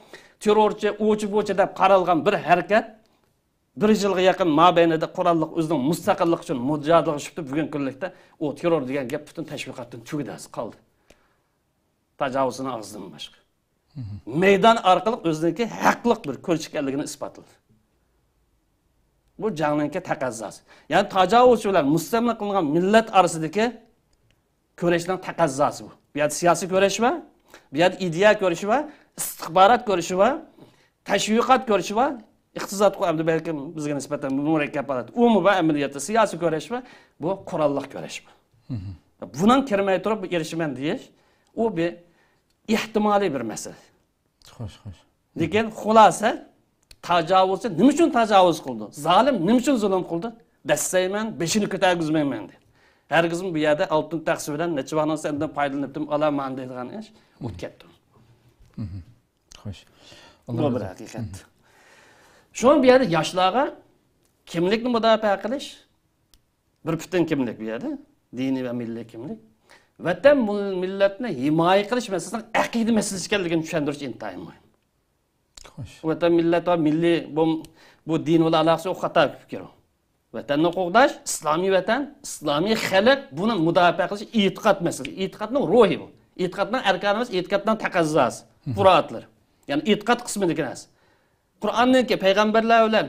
تېررورچى، ئۇچى بۇچى دەپ قارالغان بىر ھەرىكەت بىر يىلغا يېقىن مابەينىدە قوراللىق ئۆزىنىڭ مۇستەقىللىقى ئۈچۈن مۇجادىلىگە چۈشۈپتۇ. بۈگۈنكى كۈنلۈكتە ئۇ تېررور دېگەن گەپ پۈتۈن تەشۋىقاتتىن تۈگىدى، قالدى. تاجاۋۇزچىنىڭ ئاغزىدىن باشقا. مەيدان ئارقىلىق ئۆزىنىڭكى ھەقلىق بىر كۈرەش ئىكەنلىكىنى ئىسپاتلىدى. بۇ جەڭنىڭكى تەقەززاسى. يەنى تاجاۋۇزچى بىلەن مۇستەملىكە قىلىنغان مىللەت ئارىسىدىكى كۈرەشنىڭ تەقەززاسى بۇ. بۇ يەردە سىياسىي كۈرەش بار، بۇ يەردە ئىدىيە كۈرىشى بار، ئىستىخبارات كۈرىشى بار، تەشۋىقات كۈرىشى بار، ئىقتىسادقۇ ئەمدى بەلكىم بىزگە نىسبەتەن مۇرەككەپ ھالەت. ئۇمۇ بار ئەمەلىيەتتە سىياسىي كۈرەش بار، بۇ قوراللىق كۈرەش بار. بۇنىڭ كىرمەي تۇرۇپ ئېرىشىمەن دېيىش، ئۇ بىر ئېھتىمالىي بىر مەسىلە. خوش، خوش. لېكىن خۇلاسە، تاجاۋۇزچى نېمە ئۈچۈن تاجاۋۇز قىلدى؟ زالىم نېمە ئۈچۈن زۇلۇم قىلدى؟ دەسسەيمەن، بېشىنى كۆتەرگۈزمەيمەن دېدى. ھەرگىزمۇ بۇ يەردە ئالتۇن تەخسە بىلەن نەچچە ۋاقىتنىڭ سەندىن پايدىلىنىپتىم، ئالىمەن دەيدىغان ئىش ئۆتۈپ كەتتى. خوش. بۇ بىر ھەقىقەت. شۇڭا بۇ يەردە ياشلارغا كىملىكنى مۇداپىئە قىلىش، بىر پۈتۈن كىملىك بۇ يەردە. دىنىي ۋە مىللىي كىملىك. ۋەتەن، مىل-، مىللەتنى ھىمايە قىلىش مەسىلىسىنىڭ ئەقىدە مەسىلىسى ئىكەنلىكىنى چۈشەندۈرۈش ئىنتايىن مۇھىم. خوش. ۋەتەن، مىللەت ۋە مىللىي بۇ، بۇ دىن بىلەن ئالاقىسى يوق خاتا پىكىر ئۇ. ۋەتەننى قوغداش، ئىسلامىي ۋەتەن، ئىسلامىي خەلق، بۇنى مۇداپىئە قىلىش ئېتىقاد مەسىلىسى. ئېتىقادنىڭ روھى بۇ. ئېتىقادنىڭ ئەركانى ئەمەس، ئېتىقادنىڭ تەقەززاسى، مۇرادلىرى. يەنى ئېتىقاد قىسمىدىكى نەرسە. قۇرئاننىڭكى پەيغەمبەرلەر بىلەن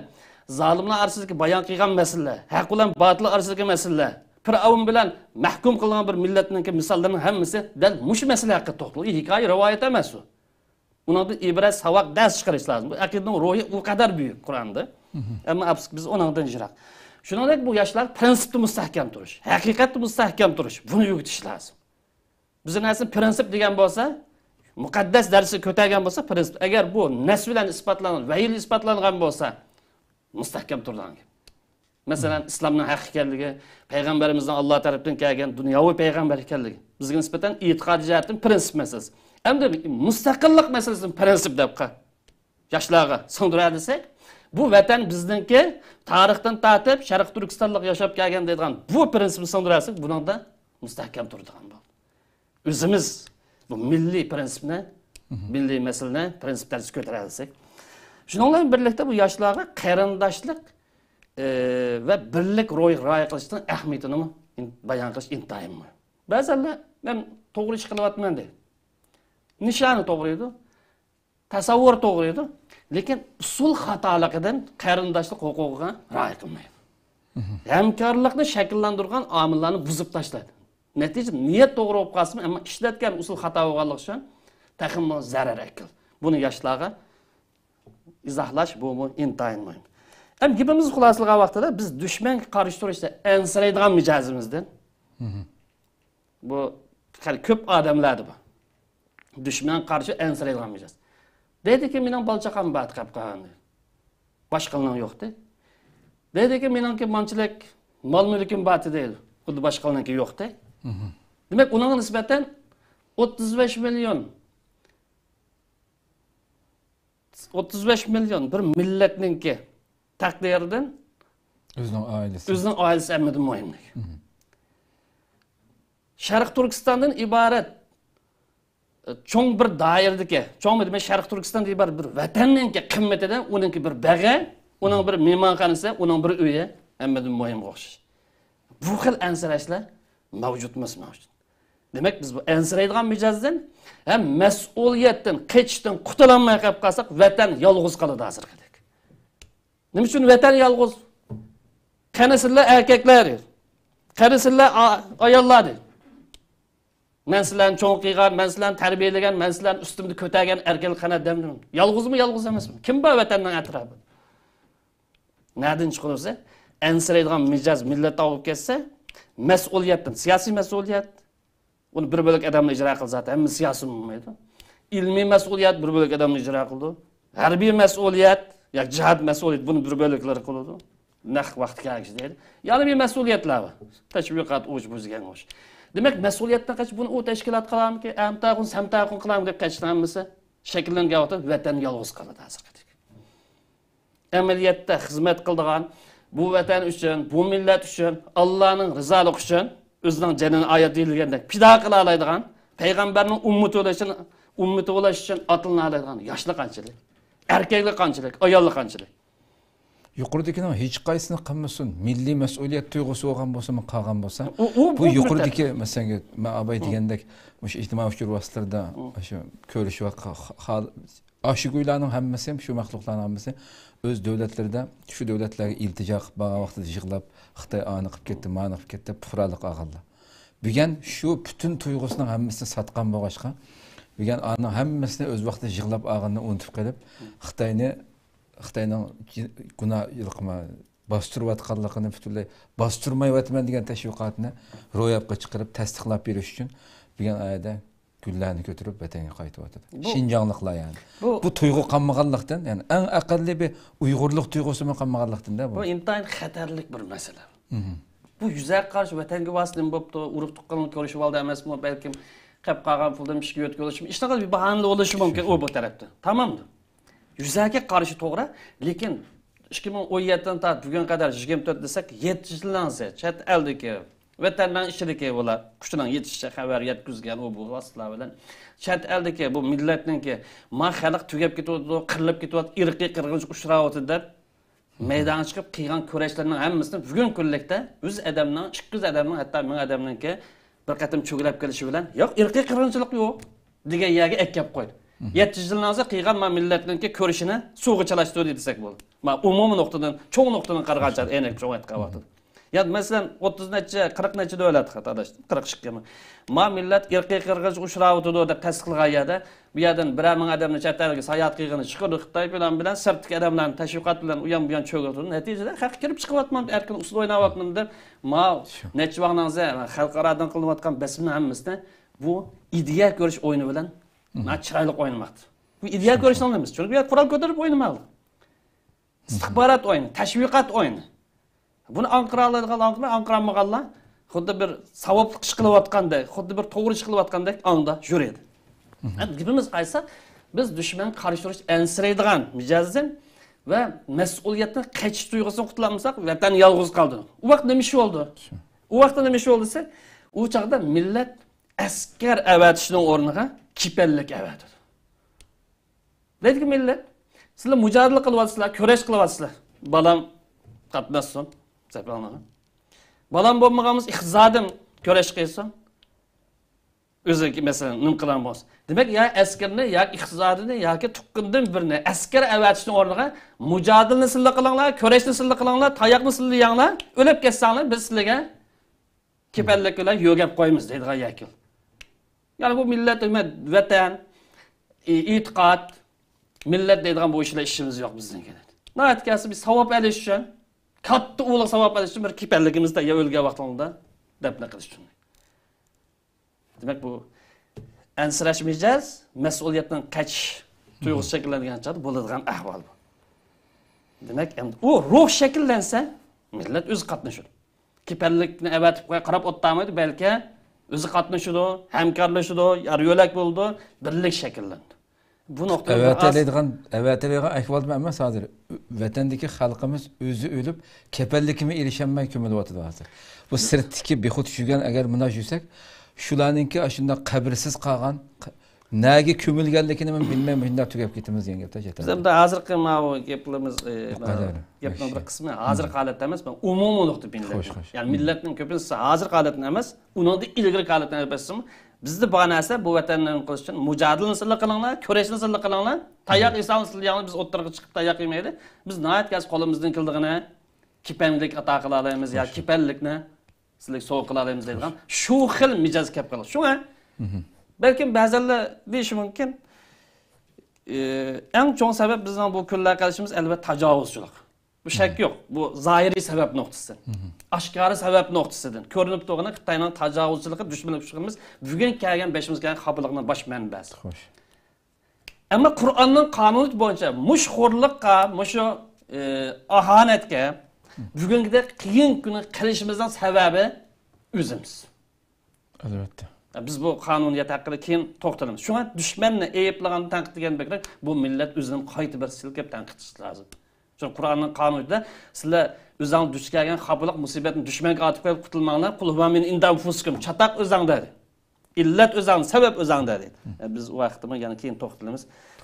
زالىملار ئارىسىدىكى بايان قىلغان مەسىلىلەر، ھەق بىلەن باتىل ئارىسىدىكى مەسىلىلەر، پىرئەۋن بىلەن مەھكۇم قىلىنغان بىر مىللەتنىڭكى مىساللىرىنىڭ ھەممىسى دەل مۇشۇ مەسىلە ھەققىدە توختىلىدۇ. ھېكايە، رىۋايەت ئەمەس ئۇ. ئۇنىڭدىن ئىبرەت، ساۋاق، دەرس چىقىرىش لازىم. بۇ ئەقىدىنىڭ روھى ئۇ قەدەر بۈيۈك قۇرئاندا. ئەمما ئەپسۇسكى، بىز ئۇنىڭدىن يىراق. شۇنىڭدەك بۇ ياشلار پرىنسىپتا مۇستەھكەم تۇرۇش، ھەقىقەتتە مۇستەھكەم تۇرۇش، بۇنى ئۆگىتىش لازىم. بىزنىڭ ئەسلى پرىنسىپ دېگەن بولسا، مۇقەددەس دەرسنى كۆتەرگەن بولسا پرىنسىپ. ئەگەر بۇ نەس بىلەن ئىسپاتلانغان، ۋەھىي بىلەن ئىسپاتلانغان بولسا، مۇستەھكەم تۇرىدىغان گەپ. مەسىلەن، ئىسلامنىڭ ھەق ئىكەنلىكى، پەيغەمبىرىمىزنىڭ ئاللا تەرىپىدىن كەلگەن دۇنياۋى پەيغەمبەر ئىكەنلىكى، بىزگە نىسبەتەن ئېتىقادىي جەھەتتىن پرىنسىپ مەسىلىسى. ئەمدى مۇستەقىللىق مەسىلىسىنى پرىنسىپ دەپ قا-، ياشلارغا سىڭدۈرەلىسەك، بۇ ۋەتەن بىزنىڭكى، تارىختىن تارتىپ شەرقىي تۈركىستانلىق ياشاپ كەلگەن دەيدىغان بۇ پرىنسىپنى سىڭدۈرەلىسەك، بۇنىڭدا مۇستەھكەم تۇرىدىغان بولدى. ئۆزىمىز بۇ مىللىي پرىنسىپنى، مىللىي مەسىلىنى پرىنسىپ دەرىجىسىگە كۆتۈرەلىسەك. شۇنىڭ بىلەن بىرلىكتە بۇ ياشلارغا قېرىنداشلىق، ئى، ۋە بىرلىك روھى رىئايە قىلىشنىڭ ئەھمىيىتىنىمۇ ئىن-، بايان قىلىش ئىنتايىن مۇھىم. بەزەنلەر، «مەن توغرا ئىش قىلىۋاتىمەن» دەيدۇ. نىشانى توغرا ئىدى. تەسەۋۋۇر توغرا ئىدى. لېكىن ئۇسۇل خاتالىقىدىن قېرىنداشلىق ھوقۇقىغا رىئايە قىلمايدۇ. ھەمكارلىقنى شەكىللەندۈرگەن ئامىللارنى بۇزۇپ تاشلايدۇ. نەتىجىدە نىيەت توغرا بولۇپ قالسىمۇ، ئەمما ئىشلەتكەن ئۇسۇل خاتا بولغانلىقى ئۈچۈن تېخىمۇ زەرەر ئەكېلىدۇ. بۇنى ياشلارغا ئىزاھلاش بۇمۇ ئىنتايىن مۇھىم. ئەمدى گېپىمىزنى خۇلاسىلىغان ۋاقتىدا بىز دۈشمەنگە قارشى تۇرۇشتا ئەنسىرەيدىغان مىجەزىمىزدىن، بۇ خېلى كۆپ ئادەملەردە بار. دۈشمەنگە قارشى ئەنسىرەيدىغان مىجەز. دەيدىكى، «مېنىڭ بالا-چاقام بار، قېپ قالغان» دەيدۇ. «باشقىلىنىڭ يوق» دەيدۇ. دەيدىكى، «مېنىڭكى مانچىلىك مال-مۈلكۈم بار» دەيدۇ. خۇددى باشقىلىنىڭكى يوق دەيدۇ. دېمەك، ئۇنىڭغا نىسبەتەن ئوتتۇز بەش مىليون، ئوتتۇز بەش مىليون بىر مىللەتنىڭكى تەقدىرىدىن ئۆزىنىڭ ئائىلىسى. ئۆزىنىڭ ئائىلىسى ھەممىدىن مۇھىم. شەرقىي تۈركىستاندىن ئىبارەت، ئە، چوڭ بىر دائىرىدىكى، چوڭ دېمەي، شەرقىي تۈركىستاندىن ئىبارەت بىر ۋەتەننىڭكى قىممىتىدىن ئۇنىڭكى بىر بېغى، ئۇنىڭ بىر مېھمانخانىسى، ئۇنىڭ بىر ئۆيى ھەممىدىن مۇھىمغا ئوخشاش. بۇ خىل ئەنسىرەشلەر مەۋجۇتمۇ مەۋجۇت. دېمەك، بىز بۇ ئەنسىرەيدىغان مىجەزدىن ھەم مەسئۇلىيەتتىن قېچىشتىن قۇتۇلالماي قېلىپ قالساق، ۋەتەن يالغۇز قالىدۇ ھازىرقىدەك. نېمە ئۈچۈن ۋەتەن يالغۇز؟ قېنى سىلەر ئەركەكلەر؟ قېنى سىلەر ئا-، ئاياللار؟ مەن سىلەرنى چوڭ قىلغان، مەن سىلەرنى تەربىيەلىگەن، مەن سىلەرنى ئۈستۈمدە كۆتەرگەن ئەركەكلەر قانداق دەمدىم؟ يالغۇزمۇ يالغۇز ئەمەسمۇ؟ كىم بار ۋەتەننىڭ ئەتراپىدا؟ نەدىن چىقىدۇ دېسە، ئەنسىرەيدىغان مىجەز مىللەتتە بولۇپ كەتسە، مەسئۇلىيەتتىن، سىياسىي مەسئۇلىيەت، ئۇنى بىر بۆلەك ئادەملا ئىجرا قىلىدۇ زاتەن، ھەممە سىياسىي بولمايدۇ. ئىلمىي مەسئۇلىيەت بىر بۆلەك ئادەملا ئىجرا قىلىدۇ. ھەربىي مەسئۇلىيەت ياكى جىھاد مەسئۇلىيىتى، بۇنى بىر بۆلەكلەر قىلىدۇ. نەق ۋاقتى كەلگۈچە دەيدۇ. يەنە بىر مەسئۇلىيەتلەر بار. تەشۋىقات، ئۇچ بۇ دېگەن ئوش. دېمەك، مەسئۇلىيەتنى قېچىپ، بۇنى ئۇ تەشكىلات قىلارمىكىن، ئەمتاخۇن، سەمتاخۇن قىلارمۇ دەپ قېچىشنىڭ ھەممىسى شەكىللەنگەن ۋاقىتتا ۋەتەن يالغۇز قالىدۇ ھازىرقىدەك. ئەمەلىيەتتە خىزمەت قىلىدىغان، بۇ ۋەتەن ئۈچۈن، بۇ مىللەت ئۈچۈن، ئاللانىڭ رىزالىقى ئۈچۈن ئۆزىنىڭ جېنىنى ئايات دېيىلگەندەك پىدا قىلالايدىغان، پەيغەمبەرنىڭ ئۈممىتى بولۇش ئۈچۈن، ئۈممىتى بولۇش ئۈچۈن ئاتلىنالايدىغان ياشلار قانچىلىك، ئەركەكلەر قانچىلىك، ئاياللار قانچىلىك. يۇقىرىدىكىنىڭ ھېچقايسىسىنى قىلمىسۇن، مىللىي مەسئۇلىيەت تۇيغۇسى بولغان بولسىمۇ، قالغان بولسا، ئۇ، ئۇ، بۇ بۇ يۇقىرىدىكى، مەسىلەن، مەن ئاباي دېگەندەك، مۇشۇ ئىجتىمائىي ئۇچۇر ۋاسىتىلىرىدا، مۇشۇ كۆرۈش ۋە ق-، ق-، ئاشۇ گۇيلارنىڭ ھەممىسى، شۇ مەخلۇقلارنىڭ ھەممىسى ئۆز دۆلەتلىرىدە، شۇ دۆلەتلەرگە ئىلتىجا قىلىپ بارغان ۋاقتىدا يىغلاپ، خىتاي ئانى قىلىپ كەتتى، مانى قىلىپ كەتتى دەپ پۇقرالىق ئالغانلار. بۈگۈن شۇ پۈتۈن تۇيغۇسىنىڭ ھەممىسىنى ساتقان بولغاچقا، بۈگۈن ئانىڭ ھەممىسىنى ئۆز ۋاقتىدا يىغلاپ ئالغىنىنى ئۇنتۇپ قېلىپ، خىتاينى، خىتاينىڭ جى-، گۇناھ، باستۇرۇۋاتقانلىقىنى پۈتۈنلەي باستۇرمايۋاتىمەن دېگەن تەشۋىقاتنى روياپقا چىقىرىپ تەستىقلاپ بېرىش ئۈچۈن بۈگۈن ئايدا گۈللەرنى كۆتۈرۈپ ۋەتەنگە قايتىۋاتىدۇ. بۇ، شىنجاڭلىقلار يەنى. بۇ، بۇ تۇيغۇ قالمىغانلىقتىن، يەنى ئەڭ ئەقەللىي بىر ئۇيغۇرلۇق تۇيغۇسىمۇ قالمىغانلىقتىن-دە بۇ. بۇ ئىنتايىن خەتەرلىك بىر مەسىلە. بۇ يۈزەرگە قارشى ۋەتەنگە بارسا نېمە بوپتۇ، ئۇرۇق تۇغقاننى كۆرۈشۈۋالدى ئەمەسمۇ، بەلكىم قېپ قالغان پۇلدىن ئىشكە يۆتكىۋېلىشمۇ، ئىشنىڭ بىر باھانىلا بولۇشى مۇمكىن ئۇ بۇ تەرەپتىن. تامامدۇ. يۈزەرگە قارشى توغرا، لېكىن ئىككى مىڭ ئون يەتتىدىن تارتىپ بۈگۈنگە قەدەر يىگىرمە تۆت دېسەك، يەتتە يىلنىڭ ئىچىدە چەت ئەلدىكى، ۋەتەننىڭ ئىچىدىكى بۇلار كۈچىنىڭ يېتىشىچە خەۋەر يەتكۈزگەن ئۇ بۇ ۋاسىتىلەر بىلەن چەت ئەلدىكى بۇ مىللەتنىڭكى، ما خەلق تۈگەپ كېتىۋاتىدۇ، قىرىلىپ كېتىۋاتىدۇ، ئىرقىي قىرغىنچىلىق ئۇچراۋاتىدۇ دەپ مەيدانغا چىقىپ قىلغان كۈرەشلىرىنىڭ ھەممىسىنى بۈگۈنكى كۈنلۈكتە يۈز ئادەمنىڭ، ئىككى يۈز ئادەمنىڭ، ھەتتا مىڭ ئادەمنىڭكى بىر قېتىم چۆگىلەپ كېلىشى بىلەن، ياق، ئىرقىي قىرغىنچىلىق يوق دېگەن يەرگە ئەكەپ قويدى. يەتتە يۈز يىلنىڭ ئىچىدە قىلغان ما مىللەتنىڭكى كۈرىشىنى سۇغا چىلاشتۇردى دېسەك بولىدۇ. ما ئومۇمىي نۇقتىدىن، چوڭ نۇقتىدىن قارىغان چاغدا، ئەينەك چوڭ ئېيتقان ۋاقتىدا. يا مەسىلەن، ئوتتۇز نەچچە، قىرىق نەچچە دۆلەت، قىرىق ئىككى. ما مىللەت ئىرقىي قىرغىنچىلىق ئۇچراۋاتىدۇ دەپ تەستىقلىغان يەردە، بۇ يەردىن بىرەر مىڭ ئادەمنى چەت ئەلگە ساياھەتكە قىلغىنى چىقىرىدۇ، خىتاي بىلەن، بىلەن سىرتتىكى ئادەملەرنى تەشۋىقات بىلەن ئۇيان بۇيان چۆگۈرتىدۇ. نەتىجىدە خەق كىرىپ چىقىۋاتمامدۇ، ئەركىن ئۇسسۇل ئويناۋاتمامدۇ دەپ، ما نەچچە ۋاڭنىڭزە خەلقئارادىن قىلىنىۋاتقان بېسىمنىڭ ھەممىسىنى بۇ ئىدىيە كۆرۈش ئويۇنى بىلەن ناھايىتى چىرايلىق ئوينىماقتا. بۇ ئىدىيە كۆرۈشنىڭ نېمىسى؟ چۈنكى بۇ يەردە قورال كۆتۈرۈپ ئوينىماقلىق. ئىستىخبارات ئويۇنى، تەشۋىقات ئويۇنى. بۇنى ئاڭقىرالايدىغانلار ئاڭقىراي، ئاڭقىرالمىغانلار خۇددى بىر ساۋابلىق ئىش قىلىۋاتقاندەك، خۇددى بىر توغرا ئىش قىلىۋاتقاندەك ئاڭدا يۈرىدۇ. ئەمدى گېپىمىز قايسا، بىز دۈشمەنگە قارشى تۇرۇش ئەنسىرەيدىغان مىجەزدىن ۋە مەسئۇلىيەتتىن قېچىش تۇيغۇسىدىن قۇتۇلالمىساق، ۋەتەن يالغۇز قالىدۇ. ئۇ ۋاقىت نېمە ئىش بولدى؟ ئۇ ۋاقىتتا نېمە ئىش بولدى دېسەك، ئۇ چاغدا مىللەت ئەسكەر ئەۋەتىشنىڭ ئورنىغا كېپەنلىك ئەۋەتىدۇ. دەيدىكى مىللەت، سىلەر مۇجادىلە قىلىۋاتىسىلەر، كۈرەش قىلىۋاتىسىلەر. بالام قاتناشسۇن سەپىڭلارغا. بالام بولمىغان بولسا، ئىقتىسادىم كۈرەش قىلسۇن. ئۆزى، مەسىلەن، نېمە قىلغان بولسا. دېمەك، يا ئەسكىرىنى، ياكى ئىقتىسادىنى، ياكى تۇغقىنىدىن بىرنى ئەسكەر ئەۋەتىشنىڭ ئورنىغا مۇجادىلىنى سىلەر قىلىڭلار، كۈرەشنى سىلەر قىلىڭلار، تاياقنى سىلەر يەڭلار، ئۆلۈپ كەتسەڭلار، بىز سىلەرگە كېپەنلىك بىلەن يۆگەپ قويىمىز دەيدىغان يەكۈن. يەنى بۇ مىللەت، ۋەتەن، ئېتىقاد، مىللەت دەيدىغان بۇ ئىشلار ئىشىمىز يوق بىزنىڭكى. ناھايىتى كەلسە بىز ساۋاب ئېلىش ئۈچۈن، كاتتا ئۇلۇغ ساۋاب ئېلىش ئۈچۈن بىر كېپەنلىكىمىز تەييار ئۆلگەن ۋاقتىڭدا دەپنە قىلىش ئۈچۈن. دېمەك، بۇ ئەنسىرەش مىجەز، مەسئۇلىيەتتىن قېچىش تۇيغۇسى شەكىللەنگەن چاغدا بولىدىغان ئەھۋال بۇ. دېمەك، ئەمدى ئۇ روھ شەكىللەنسە، مىللەت ئۆزى قاتنىشىدۇ. كېپەنلىكنى ئەۋەتىپ قويۇپ قاراپ ئولتۇرالمايدۇ، بەلكى ئۆزى قاتنىشىدۇ، ھەمكارلىشىدۇ، يار يۆلەك بولىدۇ، بىرلىك شەكىللىنىدۇ. بۇ نۇقتىدىن بىر ئاز ئەۋەتەلەيدىغان، ئەۋەتەلەيدىغان ئەھۋالمۇ ئەمەس ھازىر. ۋەتەندىكى خەلقىمىز ئۆزى ئۆلۈپ، كېپەنلىكىمۇ ئېلىشەلمەي كۆمۈلۈۋاتىدۇ ھازىر. بۇ سىرتتىكى بىخۇد يۈرگەن، ئەگەر مۇنداق يۈرسەك، شۇلارنىڭكى ئاشۇنداق قەبرىسىز قالغان، نەگە كۆمۈلگەنلىكىنىمۇ بىلمەي مۇشۇنداق تۈگەپ كېتىمىز دېگەن گەپتە چەت ئەلدە. بىز ئەمدى ھازىرقى ماۋۇ گەپلىرىمىز، ئى، گەپنىڭ بىر قىسمى ھازىرقى ھالەتتە ئەمەس، بۇ ئومۇمىي نۇقتا بىنىدە. خوش، خوش. يەنى مىللەتنىڭ كۆپىنچىسى ھازىرقى ھالەتتىن ئەمەس، ئۇنىڭدىن ئىلگىرىكى ھالەتتىن ئەلۋەتتە. بىزدە بار نەرسە بۇ ۋەتەننى قىلىش ئۈچۈن مۇجادىلىنى سىلەر قىلىڭلار، كۈرەشنى سىلەر قىلىڭلار، تاياق يېسەڭلار سىلەر يەڭلار، بىز ئوتتۇرىغا چىقىپ تاياق يېمەيلى. بىز ناھايىتى كەلسە قولىمىزدىن كېلىدىغىنى كېپەنلىك ئاتا قىلالايمىز يا كېپەنلىكنى سىلەرگە سوۋغا قىلالايمىز دەيدىغان شۇ خىل مىجەز كەپ قالغان. شۇڭا بەلكىم بەزەنلەر دېيىشى مۇمكىن، ئى، ئەڭ چوڭ سەۋەب بىزنىڭ بۇ كۈنلەرگە قېلىشىمىز ئەلۋەتتە تاجاۋۇزچىلىق. بۇ شەك يوق. بۇ زاھىرىي سەۋەب نۇقتىسىدىن، ئاشكارا سەۋەب نۇقتىسىدىن كۆرۈنۈپ تۇرغىنى خىتاينىڭ تاجاۋۇزچىلىقى، دۈشمەنلىك ئۇچرىغىنىمىز بۈگۈن كەلگەن بېشىمىزغا كەلگەن خاپىلىقنىڭ باش مەنبەسى. خوش. ئەمما قۇرئاننىڭ قانۇنى بويىچە مۇشۇ خورلۇققا، مۇشۇ، ئى، ئاھانەتكە بۈگۈنكىدەك قىيىن كۈنگە قېلىشىمىزنىڭ سەۋەبى ئۆزىمىز. ئەلۋەتتە. بىز بۇ قانۇنىيەت ھەققىدە كېيىن توختىلىمىز. شۇڭا دۈشمەننى ئەيىبلىگەن، تەنقىدلىگەن بەكرەك بۇ مىللەت ئۆزىنى قايتا بىر سىلكىپ تەنقىد قىلىشى لازىم. چۈنكى قۇرئاننىڭ قانۇنىدا سىلەر ئۆزۈڭلار دۇچ كەلگەن خاپىلىق، مۇسىبەتنى دۈشمەنگە ئارتىپ قويۇپ قۇتۇلماڭلار. قۇل ھۇۋە مىن ئىندى ئەنفۇسىكۇم. چاتاق ئۆزەڭدە دېدى. ئىللەت ئۆزەڭدە، سەۋەب ئۆزەڭدە دېدى. ئە، بىز ئۇ ھەقتىمۇ يەنە كېيىن توختىلىمىز.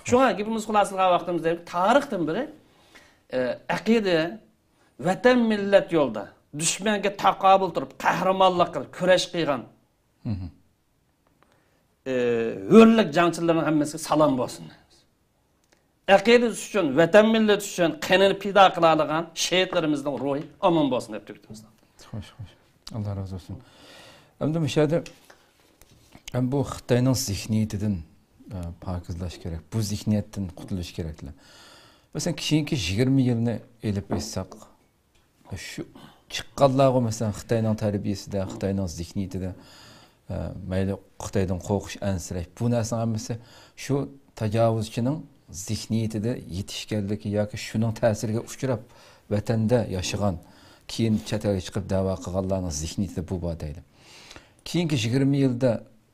شۇڭا گېپىمىز خۇلاسىلىغان ۋاقتىمىزدا تارىختىن بېرى، ئە، ئەقىدە، ۋەتەن مىللەت يولىدا دۈشمەنگە تاقابىل تۇرۇپ، قەھرىمانلىق قىلىپ كۈرەش قىلغان، ئى، ھۆرلۈك جەڭچىلەرنىڭ ھەممىسىگە سالام بولسۇن. ئەقىدىسى ئۈچۈن، ۋەتەن مىللىتى ئۈچۈن قېنىنى پىدا قىلالىغان شېھىتلىرىمىزنىڭ روھى ئامان بولسۇن دەپ تۈگىتىمىز. خوش، خوش. ئاللا رازى بولسۇن. ئەمدى مۇشۇ يەردە ھەم بۇ خىتاينىڭ زېھنىيىتىدىن، ئە، پاكىزلاش كېرەك. بۇ زېھنىيەتتىن قۇتۇلۇش كېرەكلەر. مەسىلەن، كېيىنكى يىگىرمە يىلنى ئېلىپ ئېيتساق، شۇ چىققانلارغۇ، مەسىلەن، خىتاينىڭ تەربىيەسىدە، خىتاينىڭ زېھنىيىتىدە، ئە، مەيلى خىتايدىن قورقۇش، ئەنسىرەش، بۇ نەرسىنىڭ ھەممىسى شۇ تاجاۋۇزچىنىڭ زېھنىيىتىدە يېتىشكەنلىكى ياكى شۇنىڭ تەسىرىگە ئۇچراپ، ۋەتەندە ياشىغان، كېيىن چەت ئەلگە چىقىپ دەۋا قىلغانلارنىڭ زېھنىيىتىدە بۇ بار دەيلى. كېيىنكى يىگىرمە يىلدا،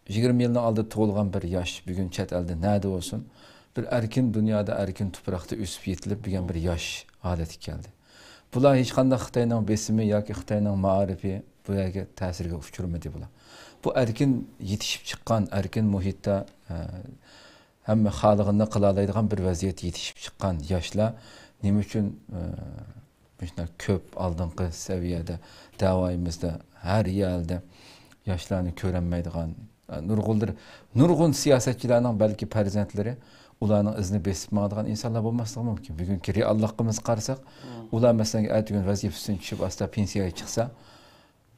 يىگىرمە يىلنىڭ ئالدىدا تۇغۇلغان بىر ياش بۈگۈن چەت ئەلدە نەدە بولسۇن، بىر ئەركىن دۇنيادا، ئەركىن تۇپراقتا ئۆسۈپ يېتىلىپ بۈگۈن بىر ياش ھالەتكە كەلدى. بۇلار ھېچقانداق خىتاينىڭ بېسىمى ياكى خىتاينىڭ مائارىپى بۇ يەرگە تەسىرگە ئۇچرىمىدى بۇلار. بۇ ئەركىن يېتىشىپ چىققان، ئەركىن مۇھىتتا، ئە، ھەممە خالىغىنىنى قىلالايدىغان بىر ۋەزىيەتتە يېتىشىپ چىققان ياشلار نېمە ئۈچۈن، ئە، مۇشۇنداق كۆپ ئالدىنقى سەۋىيەدە دەۋايىمىزدا ھەر يەردە ياشلارنى كۆرەلمەيدىغان، نۇرغۇنلىرى، نۇرغۇن سىياسەتچىلەرنىڭ بەلكى پەرزەنتلىرى ئۇلارنىڭ ئىزىنى بېسىپ ماڭىدىغان ئىنسانلار بولماسلىقى مۇمكىن. بۈگۈنكى رېئاللىقىمىزغا قارىساق، ئۇلار مەسىلەن ئەتىگۈن ۋەزىپىسىدىن چۈشۈپ ئاستا پېنسىيەگە چىقسا،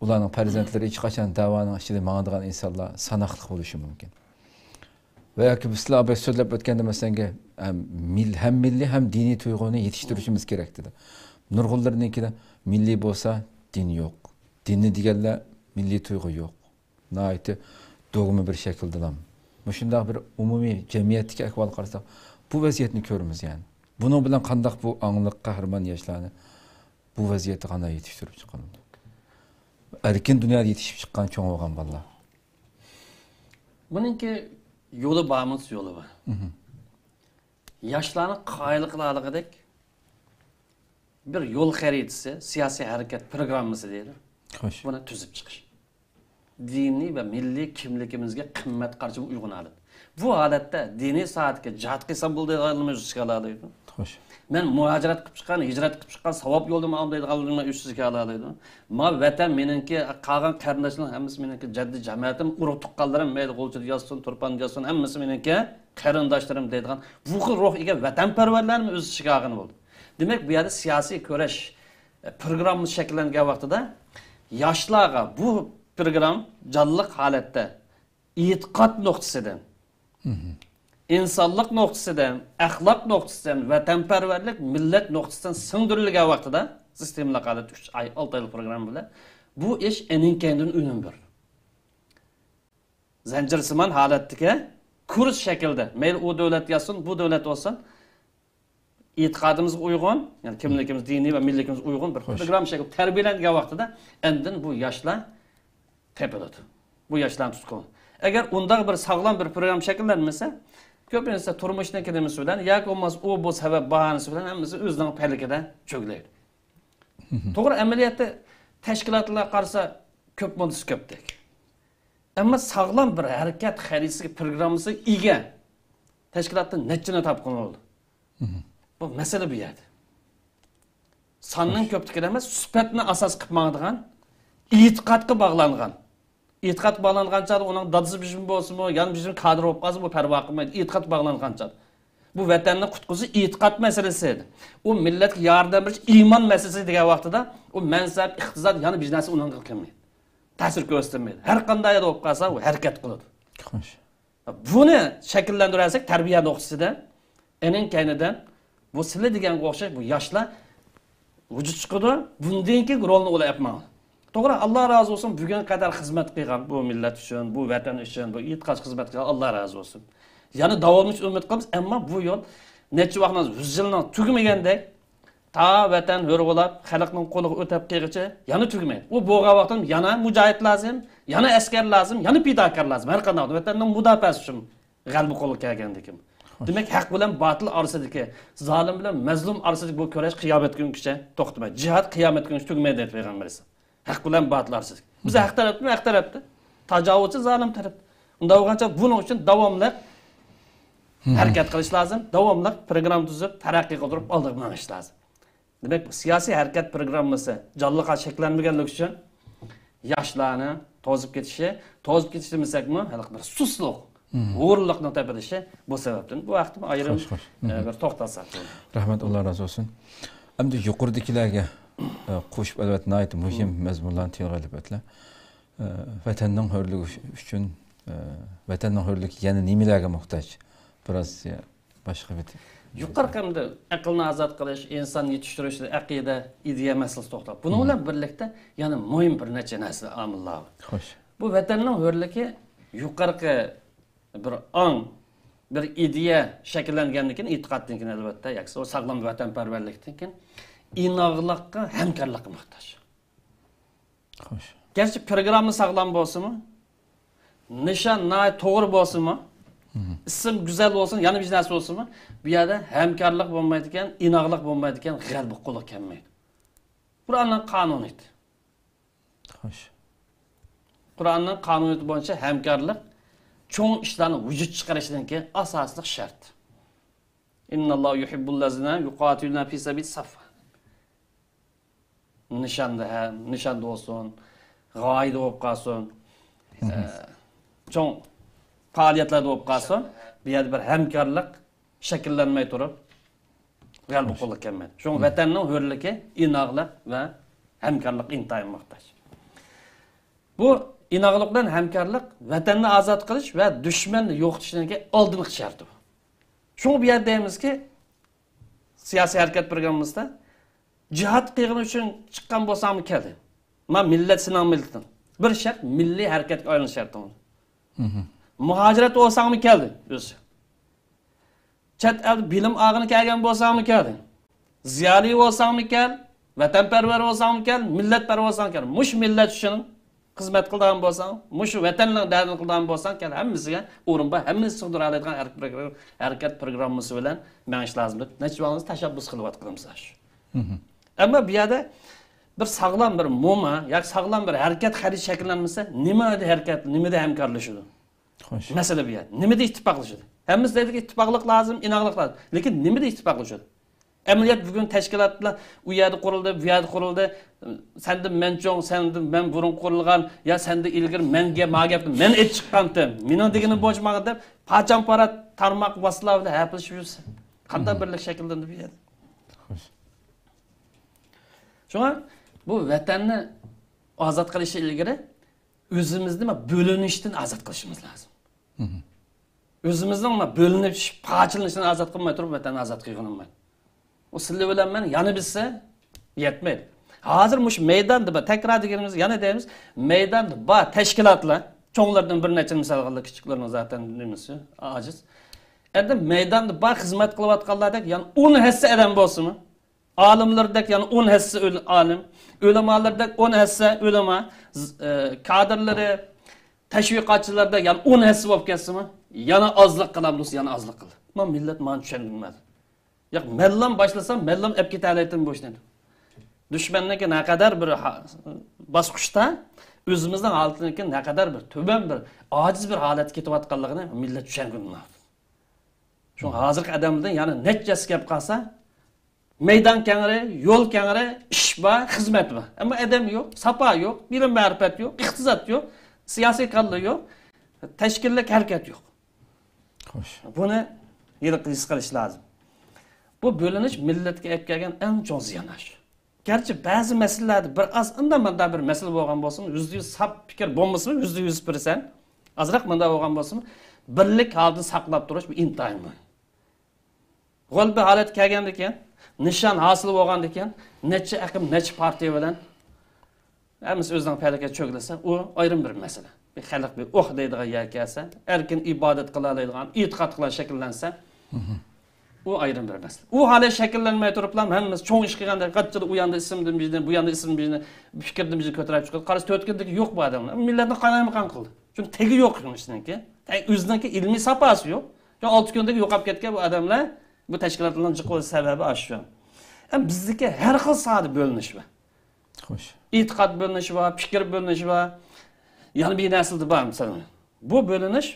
ئۇلارنىڭ پەرزەنتلىرى ھېچقاچان دەۋانىڭ ئىچىدە ماڭىدىغان ئىنسانلار ساناقلىق بولۇشى مۇمكىن. ۋە ياكى بىز سىلەر ئاباي سۆزلەپ ئۆتكەندە، مەسىلەن، ھەم مىل-، ھەم مىللىي، ھەم دىنىي تۇيغۇنى يېتىشتۈرۈشىمىز كېرەك دېدى. نۇرغۇنلىرىنىڭكىدە مىللىي بولسا دىن يوق. دىننى دېگەنلەر مىللىي تۇيغۇ يوق. ناھايىتى دوگما بىر شەكىلدىلا. مۇشۇنداق بىر ئومۇمىي جەمئىيەتتىكى ئەھۋالغا قارىساق، بۇ ۋەزىيەتنى كۆرىمىز يەنى. بۇنىڭ بىلەن قانداق بۇ ئاڭلىق قەھرىمان ياشلارنى بۇ ۋەزىيەتتە قانداق يېتىشتۈرۈپ چىققان؟ ئەركىن دۇنيادا يېتىشىپ چىققان، چوڭ بولغان بالىلار. بۇنىڭكى يولى بارمۇ؟ يولى بار. ياشلارنى قايىل قىلالىغۇدەك بىر يول خەرىتىسى، سىياسىي ھەرىكەت پروگراممىسى دەيدۇ. خوش. بۇنى تۈزۈپ چىقىش. دىنىي ۋە مىللىي كىملىكىمىزگە قىممەت قارىشىمىز ئۇيغۇن ھالەت. بۇ ھالەتتە دىنىي ساھەدىكى جىھاد قىلسام بولىدىغانلىرىمۇ ئۆز ئىچىگە ئالالايدۇ. خوش. مەن مۇھاجىرەت قىلىپ چىققان، ھىجرەت قىلىپ چىققان، ساۋاب يولىدا ماڭدايدىغانلىرىمۇ ئۆز ئىچىگە ئالالايدۇ. ما ۋەتەن مېنىڭكى، قالغان قېرىنداشلىرىم ھەممىسى مېنىڭكى جەددىي جەمەتىم، ئۇرۇق تۇغقانلىرىم، مەيلى غۇلجىدا ياتسۇن، تۇرپاندا ياتسۇن، ھەممىسى مېنىڭكى قېرىنداشلىرىم دەيدىغان بۇ خىل روھ ئىگە ۋەتەنپەرۋەرلەرنى ئۆز ئىچىگە ئالغىنى بولدى. دېمەك، بۇ يەردە سىياسىي كۈرەش، ئە، پروگراممىسى شەكىللەنگەن ۋاقتىدا ياشلارغا بۇ پروگرام جانلىق ھالەتتە ئېتىقاد نۇقتىسىدىن، ئىنسانلىق نۇقتىسىدىن، ئەخلاق نۇقتىسىدىن، ۋەتەنپەرۋەرلىك، مىللەت نۇقتىسىدىن سىڭدۈرۈلگەن ۋاقتىدا، سىستېمىلىق ھالەتتە ئۈچ ئاي، ئالتە ئايلىق پروگرامما بىلەن بۇ ئىش ئېنىڭ كەينىدىن ئۈنۈم بېرىدۇ. زەنجىرسىمان ھالەتتىكى كۇرس شەكلىدە، مەيلى ئۇ دۆلەت ياتسۇن، بۇ دۆلەت بولسۇن، ئېتىقادىمىزغا ئۇيغۇن، يەنى كىملىكىمىز، دىنىي ۋە مىللىكىمىزغا ئۇيغۇن بىر پروگرامما شەكلىدە تەربىيەلەنگەن ۋاقتىدا ئاندىن بۇ ياشلار تېپىلىدۇ. بۇ ياشلارنى تۇتقۇن. ئەگەر ئۇنداق بىر ساغلام بىر پروگرامما شەكىللەنمىسە، كۆپىنچە تۇرمۇشنىڭكى نېمىسى بىلەن ياكى بولمىسا ئۇ بۇ سەۋەب باھانىسى بىلەن ھەممىسى ئۆزىنىڭ پەلىكىدە چۆگىلەيدۇ. توغرا، ئەمەلىيەتتە تەشكىلاتلارغا قارىسا كۆپ مۇددىسى كۆپتەك. ئەمما ساغلام بىر ھەرىكەت خەرىتىسىگە، پروگراممىسىغا ئىگە تەشكىلاتتىن نەچچىنى تاپقىلى بولىدۇ؟ بۇ مەسىلە بۇ يەردە. ساننىڭ كۆپلۈكىدە ئەمەس، سۈپەتنى ئاساس قىلىپ ماڭىدىغان، ئېتىقادقا باغلانغان. ئېتىقادقا باغلانغان چاغدا ئۇنىڭ دادىسى بىژىم بولسىمۇ، يەنە بىژىم كادىر بولۇپ قالسا، بۇ پەرۋا قىلمايدۇ. ئېتىقادقا باغلانغان چاغدا. بۇ ۋەتەننى قۇتقۇزۇش ئېتىقاد مەسىلىسى. ئۇ مىللەتكە ياردەم بېرىش ئىمان مەسىلىسى دېگەن ۋاقتىدا، ئۇ مەنسەپ، ئىقتىساد، يەنە بىر نەرسە ئۇنىڭغا قىلمايدۇ. تەسىر كۆرسەتمەيدۇ. ھەر قانداق يەردە بولۇپ قالسا، ئۇ ھەرىكەت قىلىدۇ. خوش. بۇنى شەكىللەندۈرەلىسەك تەربىيە نۇقتىسىدىن، ئېنىڭ كەينىدىن بۇ سىلە دېگەنگە ئوخشاش بۇ ياشلار ۋۇجۇدقا چىقىدۇ، بۇندىن كېيىنكى رولنى ئۇلار ئېلىپ ماڭىدۇ. توغرا، ئاللا رازى بولسۇن، بۈگۈنگە قەدەر خىزمەت قىلغان، بۇ مىللەت ئۈچۈن، بۇ ۋەتەن ئۈچۈن، بۇ ئېتىقادقا خىزمەت قىلغان، ئاللا رازى بولسۇن. يەنە داۋاملىشىشىنى ئۈمىد قىلىمىز، ئەمما بۇ يول نەچچە ۋاقىتنىڭ، يۈز يىلنىڭ تۈگىمىگەندەك، تا ۋەتەن ھۆر بولاپ، خەلقنىڭ قولىغا ئۆتەپ قېلىغىچە يەنە تۈگىمەيدۇ. ئۇ بولغان ۋاقىتتا يەنە مۇجاھىد لازىم، يەنە ئەسكەر لازىم، يەنە پىداكار لازىم. ھەر قانداق ۋەتەننىڭ مۇداپىئەسى ئۈچۈن غەلىبە قولغا كەلگەندىن كېيىن. دېمەك، ھەق بىلەن باتىل ئارىسىدىكى، زالىم بىلەن مەزلۇم ئارىسىدىكى بۇ كۈرەش قىيامەت كۈنگىچە توختىمايدۇ. جىھاد قىيامەت كۈنگىچە تۈگىمەيدۇ دەيدۇ پەيغەمبەر ئەلەيھىسسالام. ھەق بىلەن باتىل ئارىسىدىكى. بىز ھەق تەرەپتىمۇ، ھەق تەرەپتە. تاجاۋۇزچى زالىم تەرەپ. ئۇنداق بولغانچە بۇنىڭ ئۈچۈن داۋاملىق ھەرىكەت قىلىش لازىم، داۋاملىق پروگرامما تۈزۈپ، تەرەققىي قىلدۇرۇپ ئالدىغا مېڭىش لازىم. دېمەك، بۇ سىياسىي ھەرىكەت پروگراممىسى جانلىق شەكىللەنمىگەنلىكى ئۈچۈن ياشلارنىڭ توزۇپ كېتىشى، توزۇپ كېتىش دېمىسەكمۇ، ھېلىقى بىر سۇسلۇق، ھورلۇقنىڭ تېپىلىشى بۇ سەۋەبتىن. بۇ ھەقتىمۇ ئايرىم، خوش، خوش. ئە، بىر توختالساق بولىدۇ. رەھمەت، ئاللا رازى بولسۇن. ئەمدى يۇقىرىدىكىلەرگە، ئە، قوشۇپ، ئەلۋەتتە، ناھايىتى مۇھىم مەزمۇنلارنى تىلغا ئېلىپ ئۆتتىلەر. ئە، ۋەتەننىڭ ھۆرلۈكى ئۈچۈن، ئە، ۋەتەننىڭ ھۆرلۈكى يەنە نېمىلەرگە موھتاج؟ بىراز، ئە، باشقا بىر يۇقىرىقى ئەمدى ئەقىلنى ئازاد قىلىش، ئىنسان يېتىشتۈرۈش، ئەقىدە، ئىدىيە مەسىلىسى توختالدى. بۇنىڭ بىلەن بىرلىكتە يەنە مۇھىم بىر نەچچە نەرسە، ئامىللار بار. خوش. بۇ ۋەتەننىڭ ھۆرلۈكى يۇقىرىقى بىر ئاڭ، بىر ئىدىيە شەكىللەنگەندىن كېيىن، ئېتىقادتىن كېيىن، ئەلۋەتتە، ياكى ساغلام ۋەتەنپەرۋەرلىكتىن كېيىن ئىناقلىققا، ھەمكارلىققا موھتاج. خوش. گەرچە پروگرامما ساغلام بولسىمۇ، نىشان ناھايىتى توغرا بولسىمۇ، ئىسىم گۈزەل بولسۇن، يەنە بىر نەرسە بولسۇنمۇ، بۇ يەردە ھەمكارلىق بولمايدىكەن، ئىناقلىق بولمايدىكەن، غەلىبە قولغا كەلمەيدۇ. قۇرئاننىڭ قانۇنىيىتى. خوش. قۇرئاننىڭ قانۇنىيىتى بويىچە ھەمكارلىق چوڭ ئىشلارنى ۋۇجۇدقا چىقىرىشتىن كېيىن ئاساسلىق شەرت. ئىنناللاھۇ يۇھىببۇللەزىنە يۇقاتىلۇنە فى سەبىلى سەففا. نىشاندا، ھە، نىشاندا بولسۇن، غايىدە بولۇپ قالسۇن، ئە، چوڭ پائالىيەتلەردە بولۇپ قالسۇن، بۇ يەردە بىر ھەمكارلىق شەكىللەنمەي تۇرۇپ، غەلىبە قولغا كەلمەيدۇ. شۇڭا ۋەتەننىڭ ھۆرلۈكى، ئىناقلىق ۋە ھەمكارلىق ئىنتايىن موھتاج. بۇ ئىناقلىق بىلەن ھەمكارلىق ۋەتەننى ئازاد قىلىش ۋە دۈشمەننى يوقىتىشنىڭكى ئالدىنقى شەرتى بۇ. شۇڭا بۇ يەردە دەيمىزكى، سىياسىي ھەرىكەت پروگراممىسىدا جىھاد قىلغىنى ئۈچۈن چىققان بولساڭمۇ كەلدى. ما مىللەت سېنىڭ مىللىتىڭ. بىر شەرت، مىللىي ھەرىكەتكە ئايلىنىش شەرتىڭ. مۇھاجىرەت بولساڭمۇ كەلدى ئۆزى. چەت ئەلدە بىلىم ئالغىلى كەلگەن بولساڭمۇ كەلدى. زىيالىي بولساڭمۇ كەل، ۋەتەنپەرۋەر بولساڭمۇ كەل، مىللەتپەرۋەر بولساڭمۇ كەل. مۇشۇ مىللەت ئۈچۈن خىزمەت قىلىدىغان بولساڭ، مۇشۇ ۋەتەننىڭ دەردىنى قىلىدىغان بولساڭ، كەل، ھەممىسىگە ئورۇن بار، ھەممىسى سىغدۇرالايدىغان ھەرىكەت پروگراممىسى بىلەن مېڭىش لازىم دەپ نەچچە ۋاقىت تەشەببۇس قىلىۋاتقىنىمىز شۇ. ئەمما بۇ يەردە بىر ساغلام بىر موما ياكى ساغلام بىر ھەرىكەت خەرىتە شەكىللەنمىسە، نېمىدە ھەرىكەت، نېمىدە ھەمكارلىشىدۇ؟ خوش. مەسىلە بۇ يەردە. نېمىدە ئىتتىپاقلىشىدۇ؟ ھەممىسى دەيدىكى، ئىتتىپاقلىق لازىم، ئىناقلىق لازىم. لېكىن نېمىدە ئىتتىپاقلىشىدۇ؟ ئەمەلىيەت بۈگۈن تەشكىلاتلار ئۇ يەردە قۇرۇلدى، بۇ يەردە قۇرۇلدى. سەندىن مەن چوڭ، سەندىن مەن بۇرۇن قۇرۇلغان، يا سەندىن ئىلگىرى مەن گە-، ما گەپنى مەن ئېيتىپ چىققانتىم. مېنىڭ دېگىنىم بويىچە ماڭغىن دەپ، پاچان-پارات، تارماق، ۋاسىتىلەر بىلەن ھەپىلىشىپ يۈرسە، قانداق بىرلىك شەكىللىنىدۇ بۇ يەردە؟ خوش. شۇڭا بۇ ۋەتەننى ئازاد قىلىش ئىلگىرى ئۆزىمىزنى ما بۆلۈنۈشتىن ئازاد قىلىشىمىز لازىم. ئۆزىمىزنىڭ ما بۆلۈنۈش، پارچىلىنىشتىن ئازاد قىلماي تۇرۇپ، ۋەتەننى ئازاد قىلغىلى بولمايدۇ. ئۇ سىلى بىلەن مەن يەنە بىتسە يەتمەيدۇ. ھازىر مۇشۇ مەيداندا بار، تەكرار دېگىنىمىز، يەنە دەيمىز، مەيداندا بار تەشكىلاتلار، چوڭلاردىن بىر نەچچىنى مىسال قىلدى، كىچىكلەرنىڭ زاتەن نېمىسى ئاجىز. ئەمدى مەيداندا بار خىزمەت قىلىۋاتقانلاردەك يەنە ئون ھەسسە ئادەم بولسىمۇ، ئالىملىرىدەك يەنە ئون ھەسسە ئۆل-، ئالىم، ئۆلىمالىرىدەك ئون ھەسسە ئۆلىما، ز-، ئە، كادىرلىرى، تەشۋىقاتچىلىرىدەك يەنە ئون ھەسسە بولۇپ كەتسىمۇ، يەنە ئازلىق قىلامدۇ، يەنە ئازلىق قىلدى. ما مىللەت مانا چۈشەندۈرمەيدۇ. ياق، مەنلام باشلىسام، مەنلام ئەپ كېتەلەيتتىم بۇ ئىشنى. دۈشمەننىڭكى نەقەدەر بىر ھا-، باسقۇچتا ئۆزىمىزنىڭ ھالىتىنىڭكى نەقەدەر بىر تۆۋەن، بىر ئاجىز بىر ھالەتكە كېتىۋاتقانلىقىنى مىللەت چۈشەنگىنى. شۇڭا ھازىرقى ئادەمدىن يەنە نەچچە ھەسسە كەپ قالسا، مەيدان كەڭرى، يول كەڭرى، ئىش بار، خىزمەت بار. ئەمما ئادەم يوق، ساپا يوق، بىلىم مەرىپەت يوق، ئىقتىساد يوق، سىياسىي كاللا يوق، تەشكىللىك ھەرىكەت يوق. خوش. بۇنى ھېلىقى ھېس قىلىش لازىم. بۇ بۆلۈنۈش مىللەتكە ئەپ كەلگەن ئەڭ چوڭ زىيان ئاشۇ. گەرچە بەزى مەسىلىلەردە بىر ئاز ئۇندا مۇندا بىر مەسىلە بولغان بولسىمۇ، يۈزدە يۈز ساپ پىكىر بولمىسىمۇ، يۈزدە يۈز پىرسەنت ئازراق مۇندا بولغان بولسىمۇ، بىرلىك ھالىتىنى ساقلاپ تۇرۇش بۇ ئىنتايىن مۇھىم. غەلىبە ھالەتكە كەلگەندىن كېيىن، نىشان ھاسىل بولغاندىن كېيىن، نەچچە ئەقىم، نەچچە پارتىيە بىلەن ھەممىسى ئۆزىنىڭ پەلىكىگە چۆگلىسە، ئۇ ئايرىم بىر مەسىلە. بىر خەلق بىر ئۇھ دەيدىغان يەرگە كەلسە، ئەركىن ئىبادەت قىلالايدىغان ئېتىقاد قىلغان شەكىللەنسە، ئۇ ئايرىم بىر مەسىلە. ئۇ ھالەت شەكىللەنمەي تۇرۇپلا ھەممىسى چوڭ ئىش قىلغاندەك، قاچىلا ئۇ ياندا ئىسىمدىن بىزنى، بۇ ياندا ئىسىم بىزنى، پىكىردىن بىزنى كۆتۈرۈپ چىقىدۇ. قارىسا، تۆتكۈندىكى يوق بۇ ئادەملەر. مىللەتنى قالايمىقان قىلدى. چۈنكى تېگى يوق ئىشنىڭكى. ئۆزىنىڭكى ئىلمىي ساپاسى يوق. شۇ ئالتە كۈندىكى يوقاپ كەتكەن بۇ ئادەملەر، بۇ تەشكىلاتلارنىڭ جىق بولۇش سەۋەبى ئاشۇ. ئەمما بىزدىكى ھەر خىل ساھەدە بۆلۈنۈش بار. خوش. ئېتىقاد بۆلۈنۈشى بار، پىكىر بۆلۈنۈشى بار. يەنە بىر نەرسىلەردە بار، مىسالەن. بۇ بۆلۈنۈش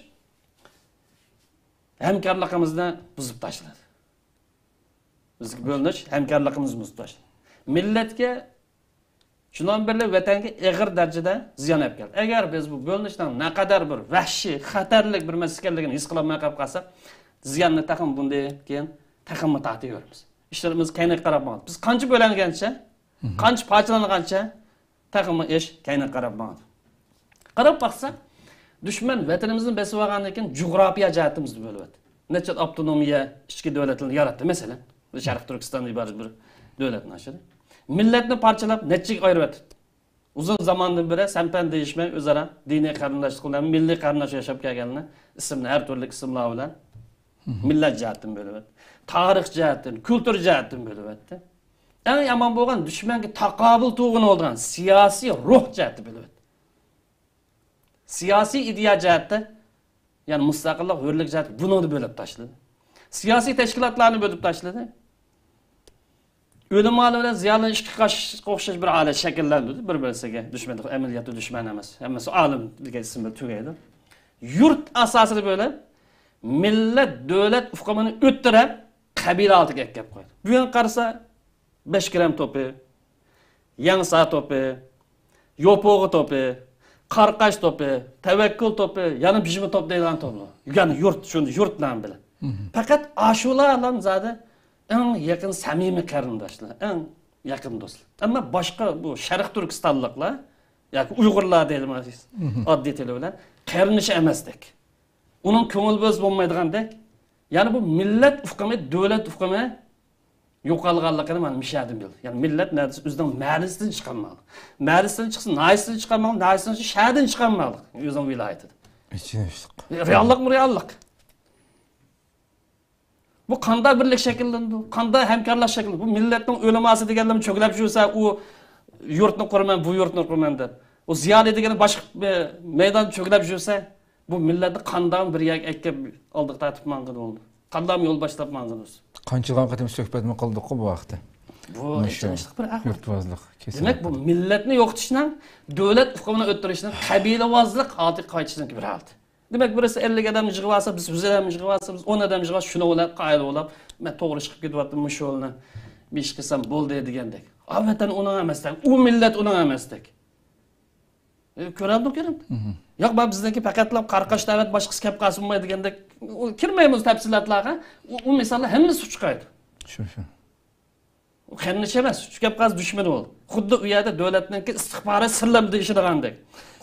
ھەمكارلىقىمىزنى بۇزۇپ تاشلىدى. بىزدىكى بۆلۈنۈش ھەمكارلىقىمىزنى بۇزۇپ تاشلىدى. مىللەتكە، شۇنىڭ بىلەن ۋەتەنگە ئېغىر دەرىجىدە زىيان ئەپ كەلدى. ئەگەر بىز بۇ بۆلۈنۈشنىڭ نەقەدەر بىر ۋەھشىي، خەتەرلىك بىر مەسىلە ئىكەنلىكىنى ھېس قىلالماي قېلىپ قالساق، زىياننى تېخىمۇ بۇندىن كېيىن تېخىمۇ تارتىۋېرىمىز. ئىشلىرىمىز كەينىگە قاراپ ماڭىدۇ. بىز قانچە بۆلەنگەنچە، قانچە پارچىلانغانچە، تېخىمۇ ئىش كەينىگە قاراپ ماڭىدۇ. قاراپ باقساق، دۈشمەن ۋەتىنىمىزنى بېسىۋالغاندىن كېيىن جۇغراپىيە جەھەتتىن بىزنى بۆلۈۋەتتى. نەچچە ئاپتونومىيە ئىچكى دۆلەتلەرنى ياراتتى، مەسىلەن. شەرقىي تۈركىستاندىن ئىبارەت بىر دۆلەتنى ئاشۇرۇپ. مىللەتنى پارچىلاپ، نەچچىگە ئايرىۋەتتى. ئۇزۇن زاماندىن بېرى سەن-پەن دېيىشمەي، ئۆزئارا دىنىي قېرىنداشلىق بىلەن، مىللىي قېرىنداش ياشاپ كەلگەنلەرنى ئىسىمنى ھەر تۈرلۈك ئىسىملار بىلەن مىللەت جەھەتتىن بۆلۈۋەتتى. تارىخ جەھەتتىن، كۈلتۈر جەھەتتىن بۆلۈۋەتتى. ئەڭ يامان بولغان دۈشمەنگە تاقابىل تۇرغىلى بولىدىغان سىياسىي روھ جەھەتتە بۆلۈۋەتتى. سىياسىي ئىدىيە جەھەتتە يەنى مۇستەقىللىق، ھۆرلۈك جەھەتتە بۇنىڭدا بۆلۈپ تاشلىدى. سىياسىي تەشكىلاتلارنى بۆلۈپ تاشلىدى. ئۆلىمالار بىلەن زىيالىيلار ئىككى قاشقا ئوخشاش بىر ھالەت شەكىللەندۈردى. بىر-بىرسىگە دۈشمەن، ئەمەلىيەتتە دۈشمەن ئەمەس. ھەممىسى ئالىم دېگەن ئىسىم بىلەن تۈگەيدۇ. يۇرت ئاساسىدا بۆلۈپ، مىللەت، دۆلەت ئۇقۇمىنى ئۆتتۈرۈپ، قەبىلە ھالىتىگە ئەكەپ قويدى. بۈگۈن قارىسا، بەشكىرەم توپى، يەڭسا توپى، يوپۇغا توپى، قارقاش توپى، تەۋەككۈل توپى، يەنە بىژمە توپ دەيدىغان توپلار. يەنى يۇرت، شۇنى يۇرت نامى بىلەن. مھم. پەقەت ئاشۇلار بىلەن زادى ئەڭ يېقىن سەمىمىي قېرىنداشلار، ئەڭ يېقىن دوستلار. ئەمما باشقا بۇ شەرق تۈركىستانلىقلار ياكى ئۇيغۇرلار دەيلى مھم. ئاددىي تىلى بىلەن قېرىندىشى ئەمەستەك. ئۇنىڭ كۆڭۈل بۆلسە بولمايدىغاندەك. يەنى بۇ مىللەت ئۇقۇمى، دۆلەت ئۇقۇمى يوقالغانلىقىنى مانا مۇشۇ يەردىن بىلدى. يەنى مىللەت نەدىسى ئۆزىنىڭ مەھەللىسىدىن چىقالمايدۇ. مەھەللىسىدىن چىقسا، ناھىيەسىدىن چىقالمايدۇ، ناھىيەسىدىن چىقسا، شەھەردىن چىقالمايدۇ. ئۆزىنىڭ ۋىلايىتىدىن. ئېچىنىشلىق. رېئاللىقمۇ رېئاللىق. بۇ قانداق بىرلىك شەكىللىنىدۇ؟ قانداق ھەمكارلىق شەكىللىنىدۇ؟ بۇ مىللەتنىڭ ئۆلىماسى دېگەنلەرمۇ چۆگلەپ يۈرسە، ئۇ يۇرتنى قۇرىمەن، بۇ يۇرتنى قۇرىمەن دەپ. ئۇ زىيالىي دېگەن باشقا، ئە، مەيدان چۆگلەپ يۈرسە، بۇ مىللەتنى قانداق بىر يەرگە ئەكىپ ئالدىغا تارتىپ ماڭغىلى بولىدۇ؟ قانداق يول باشلاپ ماڭغىلى بولىدۇ؟ قانچىلىغان قېتىم سۆھبەتمۇ قىلدۇققۇ بۇ ھەقتە. بۇ مۇشۇ ئېچىنىشلىق بىر ئەھۋال. يۇرتۋازلىق كېسەلى. دېمەك، بۇ مىللەتنى يوقىتىشنىڭ، دۆلەت ئۇقۇمىنى ئۆتتۈرۈشنىڭ قەبىلىۋازلىق ھالىتىگە قايتىشنىڭكى بىر ھالىتى. دېمەك، بىرسى ئەللىك ئادەم يىغىۋالسا، بىز يۈز ئادەم يىغىۋالسا، بىز ئون ئادەم يىغىۋالسا، شۇنى ئويلاپ، قايىل ئويلاپ، مەن توغرا ئىش قىلىپ كېتىۋاتىمەن، مۇشۇ يولنى بىر ئىش قىلسام بولدى دېگەندەك. ئا، ۋەتەن ئۇنىڭ ئەمەستەك، ئۇ مىللەت ئۇنىڭ ئەمەستەك. ئە، كۆرەلدىڭ، كۆرەلدىڭ. مھم. ياق، بۇ بىزنىڭكى پەقەتلا قارقاش دەۋەت، باشقىسى كەپ قالسا بولمايدۇ دېگەندەك، ئۇ كىرمەيمىز تەپسىلاتلارغا. ئۇ، ئۇ مىساللار ھەممىسى ئۇچقايدۇ. شۇ، شۇ. قېرىندىشى ئەمەس، چۈشۈپ قالسا دۈشمىنى بولدى. خۇددى ئۇ يەردە دۆلەتنىڭكى ئىستىخبارات سىرلىرىدا ئىشلىگەندەك.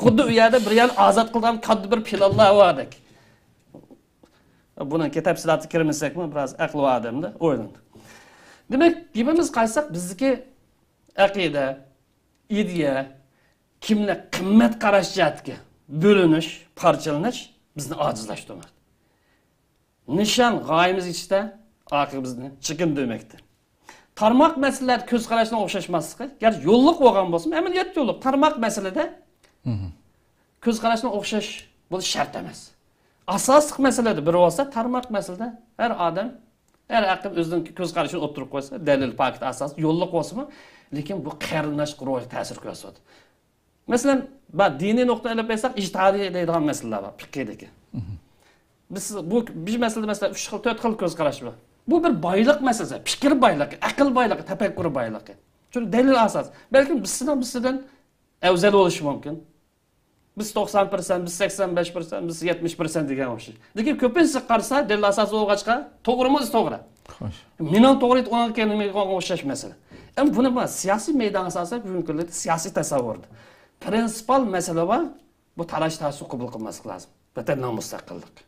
خۇددى ئۇ يەردە بىر يەرنى ئازاد قىلىدىغان كاتتا بىر پىلانلار باردەك. بۇنىڭكى تەپسىلاتىغا كىرمىسەكمۇ، بىراز ئەقلى بار ئادەمدە ئويلىنىدۇ. دېمەك، گېپىمىزگە قايتساق، بىزدىكى ئەقىدە، ئىدىيە، كىملىك، قىممەت قاراش جەھەتتىكى بۆلۈنۈش، پارچىلىنىش بىزنى ئاجىزلاشتۇرماقتا. نىشان، غايىمىز يېتىشتە ئارقىمىزنى چېكىندۈرمەكتە. تارماق مەسىلىلەردە كۆز قاراشنىڭ ئوخشاشماسلىقى، گەرچە يوللۇق بولغان بولسىمۇ، ئەمەلىيەتتە يوللۇق. تارماق مەسىلىدە مھم. كۆز قاراشنىڭ ئوخشاش بولۇشى شەرت ئەمەس. ئاساسلىق مەسىلىدە بىر بولسا، تارماق مەسىلىدە ھەر ئادەم، ھەر ئەقىل ئۆزىنىڭ كۆز قارىشىنى ئوتتۇرىغا قويسا، دەلىل، پاكىت ئاساسىدا يوللۇق بولسىمۇ، لېكىن بۇ قېرىنداشلىق روھىغا تەسىر كۆرسىتىدۇ. مەسىلەن، بۇ دىنىي نۇقتىدىن ئېلىپ ئېيتساق، ئىجتىھادىي دەيدىغان مەسىلىلەر بار، پىقھىدىكى. مھم. بىز بۇ، بىر مەسىلىدە، مەسىلەن، ئۈچ خىل، تۆت خىل كۆز قاراش بار. بۇ بىر بايلىق مەسىلىسى، پىكىر بايلىقى، ئەقىل بايلىقى، تەپەككۇر بايلىقى. چۈنكى دەلىل ئاساس. بەلكىم بىز سىزنىڭ، بىز سىزدىن ئەۋزەل بولۇشى مۇمكىن. بىز توقسان پىرسەنت، بىز سەكسەن بەش پىرسەنت، بىز يەتمىش پىرسەنت دېگەن ئوخشاش. لېكىن كۆپىنچىسى قارىسا، دەلىل ئاساسى بولغاچقا، توغرىمۇ ئۆزى توغرا. خوش. مېنىڭ توغرا ئېيتقىنىمغا ئوخشاش مەسىلە. ئەمما بۇنى مانا سىياسىي مەيدانغا سالساق، بۈگۈنكى كۈندە سىياسىي تەسەۋۋۇردا پرىنسىپال مەسىلە بار. بۇ تالاش-تارتىشنى قوبۇل قىلماسلىق لازىم. ۋەتەننىڭ مۇستەقىللىقى.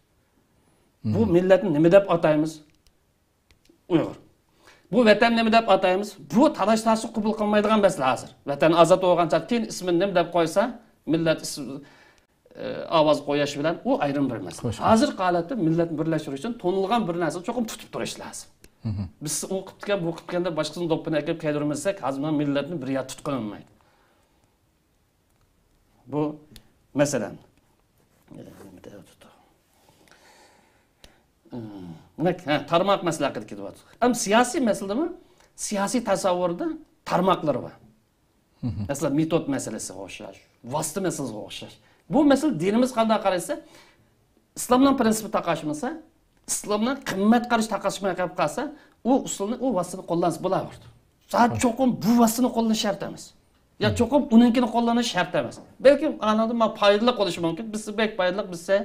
بۇ مھم. مىللەتنى نېمە دەپ ئاتايمىز؟ ئۇيغۇر. بۇ ۋەتەن نېمە دەپ ئاتايمىز؟ بۇ تالاش-تارتىشنى قوبۇل قىلمايدىغان مەسىلە ھازىر. ۋەتەن ئازاد بولغان چاغدا كېيىن ئىسمىنى نېمە دەپ قويسا، مىللەت ئىسمى، ئاۋاز قويۇش بىلەن ئۇ ئايرىم بىر مەسىلە. خوش. ھازىرقى ھالەتتە مىللەتنى بىرلەشتۈرۈش ئۈچۈن تونۇلغان بىر نەرسىنى چوقۇم تۇتۇپ تۇرۇش لازىم. مھم. بىز ئۇ قىپتىكەن، بۇ قىپتىكەن دەپ باشقىسىنى دوپپىنى ئەكىرىپ كىيدۈرمىسەك، ھازىر مانا مىللەتنى بىر يەر تۇتقىلى بولمايدۇ. بۇ مەسىلەن، دېمەك، ھە، تارماق مەسىلە ھەققىدە كېتىۋاتىدۇ. ئەمما سىياسىي مەسىلىدىمۇ، سىياسىي تەسەۋۋۇردا تارماقلىرى بار. مھم. مەسىلەن، مېتود مەسىلىسىگە ئوخشاش، ۋاسىتە مەسىلىسىگە ئوخشاش. بۇ مەسىلە دىنىمىز قانداق قارايسا، ئىسلامنىڭ پرىنسىپى تاقاشمىسا، ئىسلامنىڭ قىممەت قارىشى تاقاشماي قېلىپ قالسا، ئۇ ئۇسۇلنى، ئۇ ۋاسىتىنى قوللانسا بولاۋېرىدۇ. زادى چوقۇم بۇ ۋاسىتىنى قوللىنىش شەرت ئەمەس. يا چوقۇم ئۇنىڭكىنى قوللىنىش شەرت ئەمەس. بەلكىم ئانىڭدىن ماڭا پايدىلىق بولۇشى مۇمكىن. بىزسە بەك پايدىلىق، بىزسە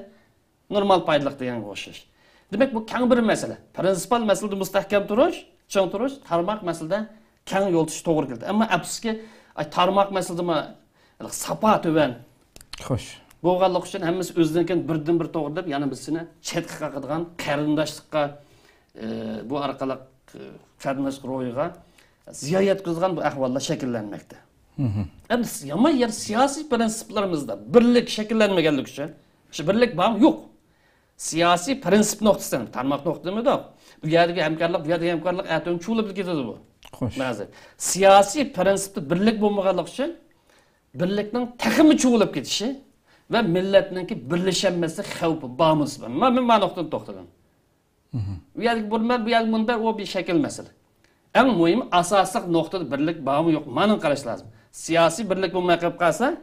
نورمال پايدىلىق دېگەنگە ئوخشاش. دېمەك، بۇ كەڭ بىر مەسىلە. پرىنسىپال مەسىلىدە مۇستەھكەم تۇرۇش، چىڭ تۇرۇش، تارماق مەسىلىدە كەڭ يول تۇتۇش توغرا كېلىدۇ. ئەمما ئەپسۇسكى، ئاي، تارماق مەسىلىدىمۇ ساپا تۆۋەن. خوش. بولغانلىقى ئۈچۈن ھەممىسى ئۆزىنىڭكىنى بىردىن بىر توغرا دەپ، يەنە بىرسىنى چەتكە قاقىدىغان، قېرىنداشلىققا، ئى، بۇ ئارقىلىق، ئى، قېرىنداشلىق روھىغا زىيان يەتكۈزىدىغان بۇ ئەھۋاللار شەكىللەنمەكتە. مھم. ئەمدى يامان يەر سىياسىي پرىنسىپلىرىمىزدا بىرلىك شەكىللەنمىگەنلىكى ئۈچۈن، شۇ بىرلىك بارمۇ؟ يوق. سىياسىي پرىنسىپ نۇقتىسىدىن، تارماق نۇقتىسى دېمىدۇق. ئۇ يەردىكى ھەمكارلىق، بۇ يەردىكى ھەمكارلىق ئەتىگەن چۇۋۇلۇپ كېتىدۇ بۇ. خوش. بەزى سىياسىي پرىنسىپتا بىرلىك بولمىغانلىقى ئۈچۈن بىرلىكنىڭ تېخىمۇ چۇۋۇلۇپ كېتىشى، ۋە مىللەتنىڭكى بىرلىشەلمەسلىك خەۋپى بارمۇ دېسە، مەن، مەن مانا نۇقتىدىن توختىدىم. بۇ يەردىكى بۇ، مەن بۇ يەردىكى مۇنبەر، ئۇ بىر شەكىل مەسىلە. ئەڭ مۇھىمى، ئاساسلىق نۇقتىدا بىرلىك بارمۇ يوق، مانا قاراش لازىم. سىياسىي بىرلىك بولماي قېلىپ قالسا،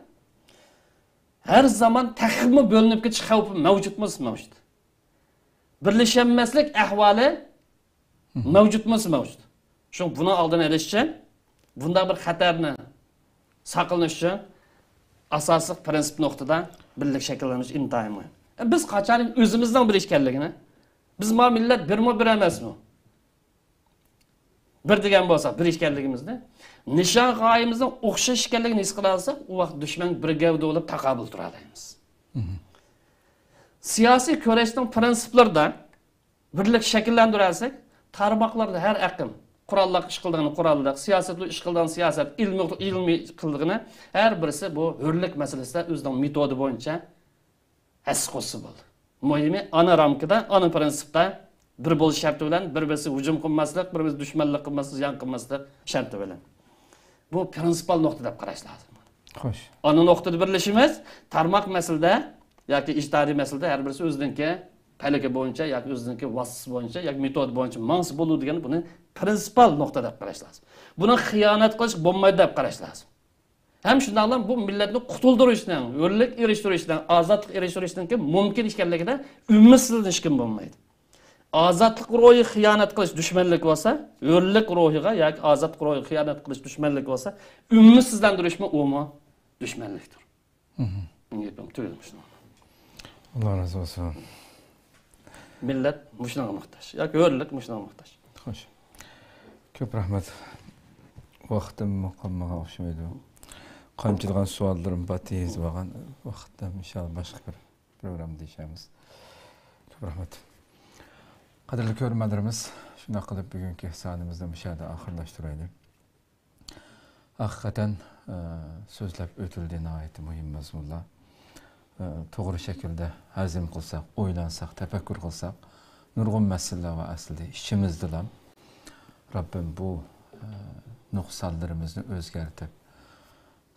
ھەر زامان تېخىمۇ بۆلۈنۈپ كېتىش خەۋپى مەۋجۇتمۇ؟ مەۋجۇت. بىرلىشەلمەسلىك ئەھۋالى مەۋجۇتمۇ؟ مەۋجۇت. شۇڭا بۇنىڭ ئالدىنى ئېلىش ئۈچۈن، بۇنداق بىر خەتەرنى ساقلىنىش ئۈچۈن ئاساسلىق پىرىنسىپ نۇقتىدا بىرلىك شەكىللەندۈرۈش ئىنتايىن مۇھىم. بىز قاچان ئۆزىمىزنىڭ بىر ئىكەنلىكىنى، بىز ما مىللەت بىرمۇ بىر ئەمەسمۇ؟ بىر دېگەن بولساق، بىر ئىكەنلىكىمىزنى، نىشان غايىمىزنىڭ ئوخشاش ئىكەنلىكىنى ھېس قىلالىساق، ئۇ ۋاقىت دۈشمەن بىر گەۋدە بولۇپ تاقابىل تۇرالايمىز. سىياسىي كۈرەشنىڭ پىرىنسىپلىرىدا بىرلىك شەكىللەندۈرەلىسەك، تارماقلاردا ھەر ئېقىم، قوراللىق ئىش قىلىدىغىنى قوراللىق، سىياسەت ئىش قىلىدىغىنى سىياسەت، ئىلمىي، ئىلمىي قىلىدىغىنى ھەر بىرسى بۇ ھۆرلۈك مەسىلىسىدە ئۆزىنىڭ مېتودى بويىچە ھەسسە قوشسا بولدى. مۇھىمى ئانا رامكىدا، ئانا پىرىنسىپتا بىر بولۇش شەرتى بىلەن، بىر-بىرسىگە ھۇجۇم قىلماسلىق، بىر-بىرسىگە دۈشمەنلىك قىلماسلىق، زىيان قىلماسلىق شەرتى بىلەن. بۇ پىرىنسىپال نۇقتا دەپ قاراش لازىم. خوش. ئانا نۇقتىدا بىرلىشىمىز، تارماق مەسىلىدە ياكى ئىجتىھادىي مەسىلىدە ھەر بىرسى ئۆزىنىڭكى پەلىكى بويىچە ياكى ئۆزىنىڭكى ۋاسىتىسى بويىچە ياكى مېتودى بويىچە ماڭسا بولىدۇ دېگەن، بۇنى پىرىنسىپال نۇقتا دەپ قاراش لازىم. بۇنى خىيانەت قىلىش بولمايدۇ دەپ قاراش لازىم. ھەم شۇنداقلا بۇ مىللەتنى قۇتۇلدۇرۇشنىڭ، ھۆرلۈك ئېرىشتۈرۈشنىڭ، ئازادلىق ئېرىشتۈرۈشنىڭكى مۇمكىن ئىكەنلىكىدە ئۈمىدسىزلىنىشكىمۇ بولمايدۇ. ئازادلىق روھى خىيانەت قىلىش دۈشمەنلىك بولسا، ھۆرلۈك روھىغا ياكى ئازادلىق روھىغا خىيانەت قىلىش دۈشمەنلىك بولسا، ئۈمىدسىزلەندۈرۈشمۇ ئۇمۇ دۈشمەنلىكتۇر. مېنىڭ گېپىم تۈگىدى مۇشۇنىڭ. ئاللا رازى بولسۇن. مىللەت مۇشۇنىڭغا موھتاج ياكى ھۆرلۈك مۇشۇنىڭغا موھتاج. خوش. كۆپ رەھمەت. ۋاقتىم قالمىغان ئوخشىمايدۇ. قامچىلىغان سوئاللىرىم بار، تېز بولغان. ۋاقىتتا ئىنشاللا باشقا بىر پروگراممىدا دېيىشەرمىز. كۆپ رەھمەت. قەدىرلىك كۆرۈرمەنلىرىمىز، شۇنداق قىلىپ بۈگۈنكى سانىمىزنى مۇشۇ يەردە ئاخىرلاشتۇرايلى. ھەقىقەتەن، ئە، سۆزلەپ ئۆتۈلدى ناھايىتى مۇھىم مەزمۇنلار. ئە، توغرا شەكىلدە ھەزىم قىلساق، ئويلانساق، تەپەككۇر قىلساق، نۇرغۇن مەسىلىلەر بار ئەسلىدە ئىچىمىزدىلا. رەببىم بۇ، ئە، نۇقسانلىرىمىزنى ئۆزگەرتىپ،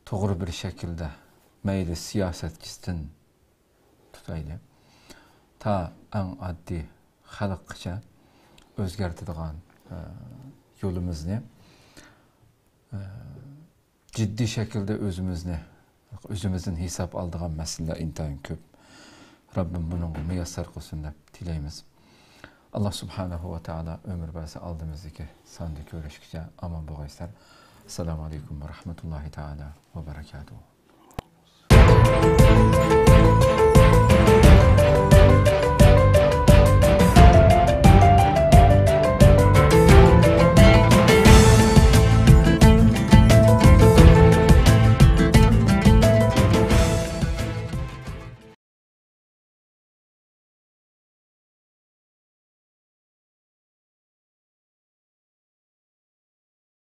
توغرا بىر شەكىلدە مەيلى سىياسەتچىسىدىن تۇتايلى، تا ئەڭ ئاددىي خەلققىچە ئۆزگەرتىدىغان، ئە، يولىمىزنى، ئە، جىددىي شەكىلدە ئۆزىمىزنى، ئۆزىمىزدىن ھېساب ئالىدىغان مەسىلىلەر ئىنتايىن كۆپ. رەببىم بۇنىڭغا مۇيەسسەر قىلسۇن دەپ تىلەيمىز. ئاللا سۇبھانەھۇ ۋە تائالا ئۆمۈر بەرسە، ئالدىمىزدىكى ساندا كۆرۈشكىچە ئامان بولغايسىلەر. ئەسسالامۇ ئەلەيكۇم ۋە رەھمەتۇللاھى تائالا ۋە بەرەكاتۇھۇ.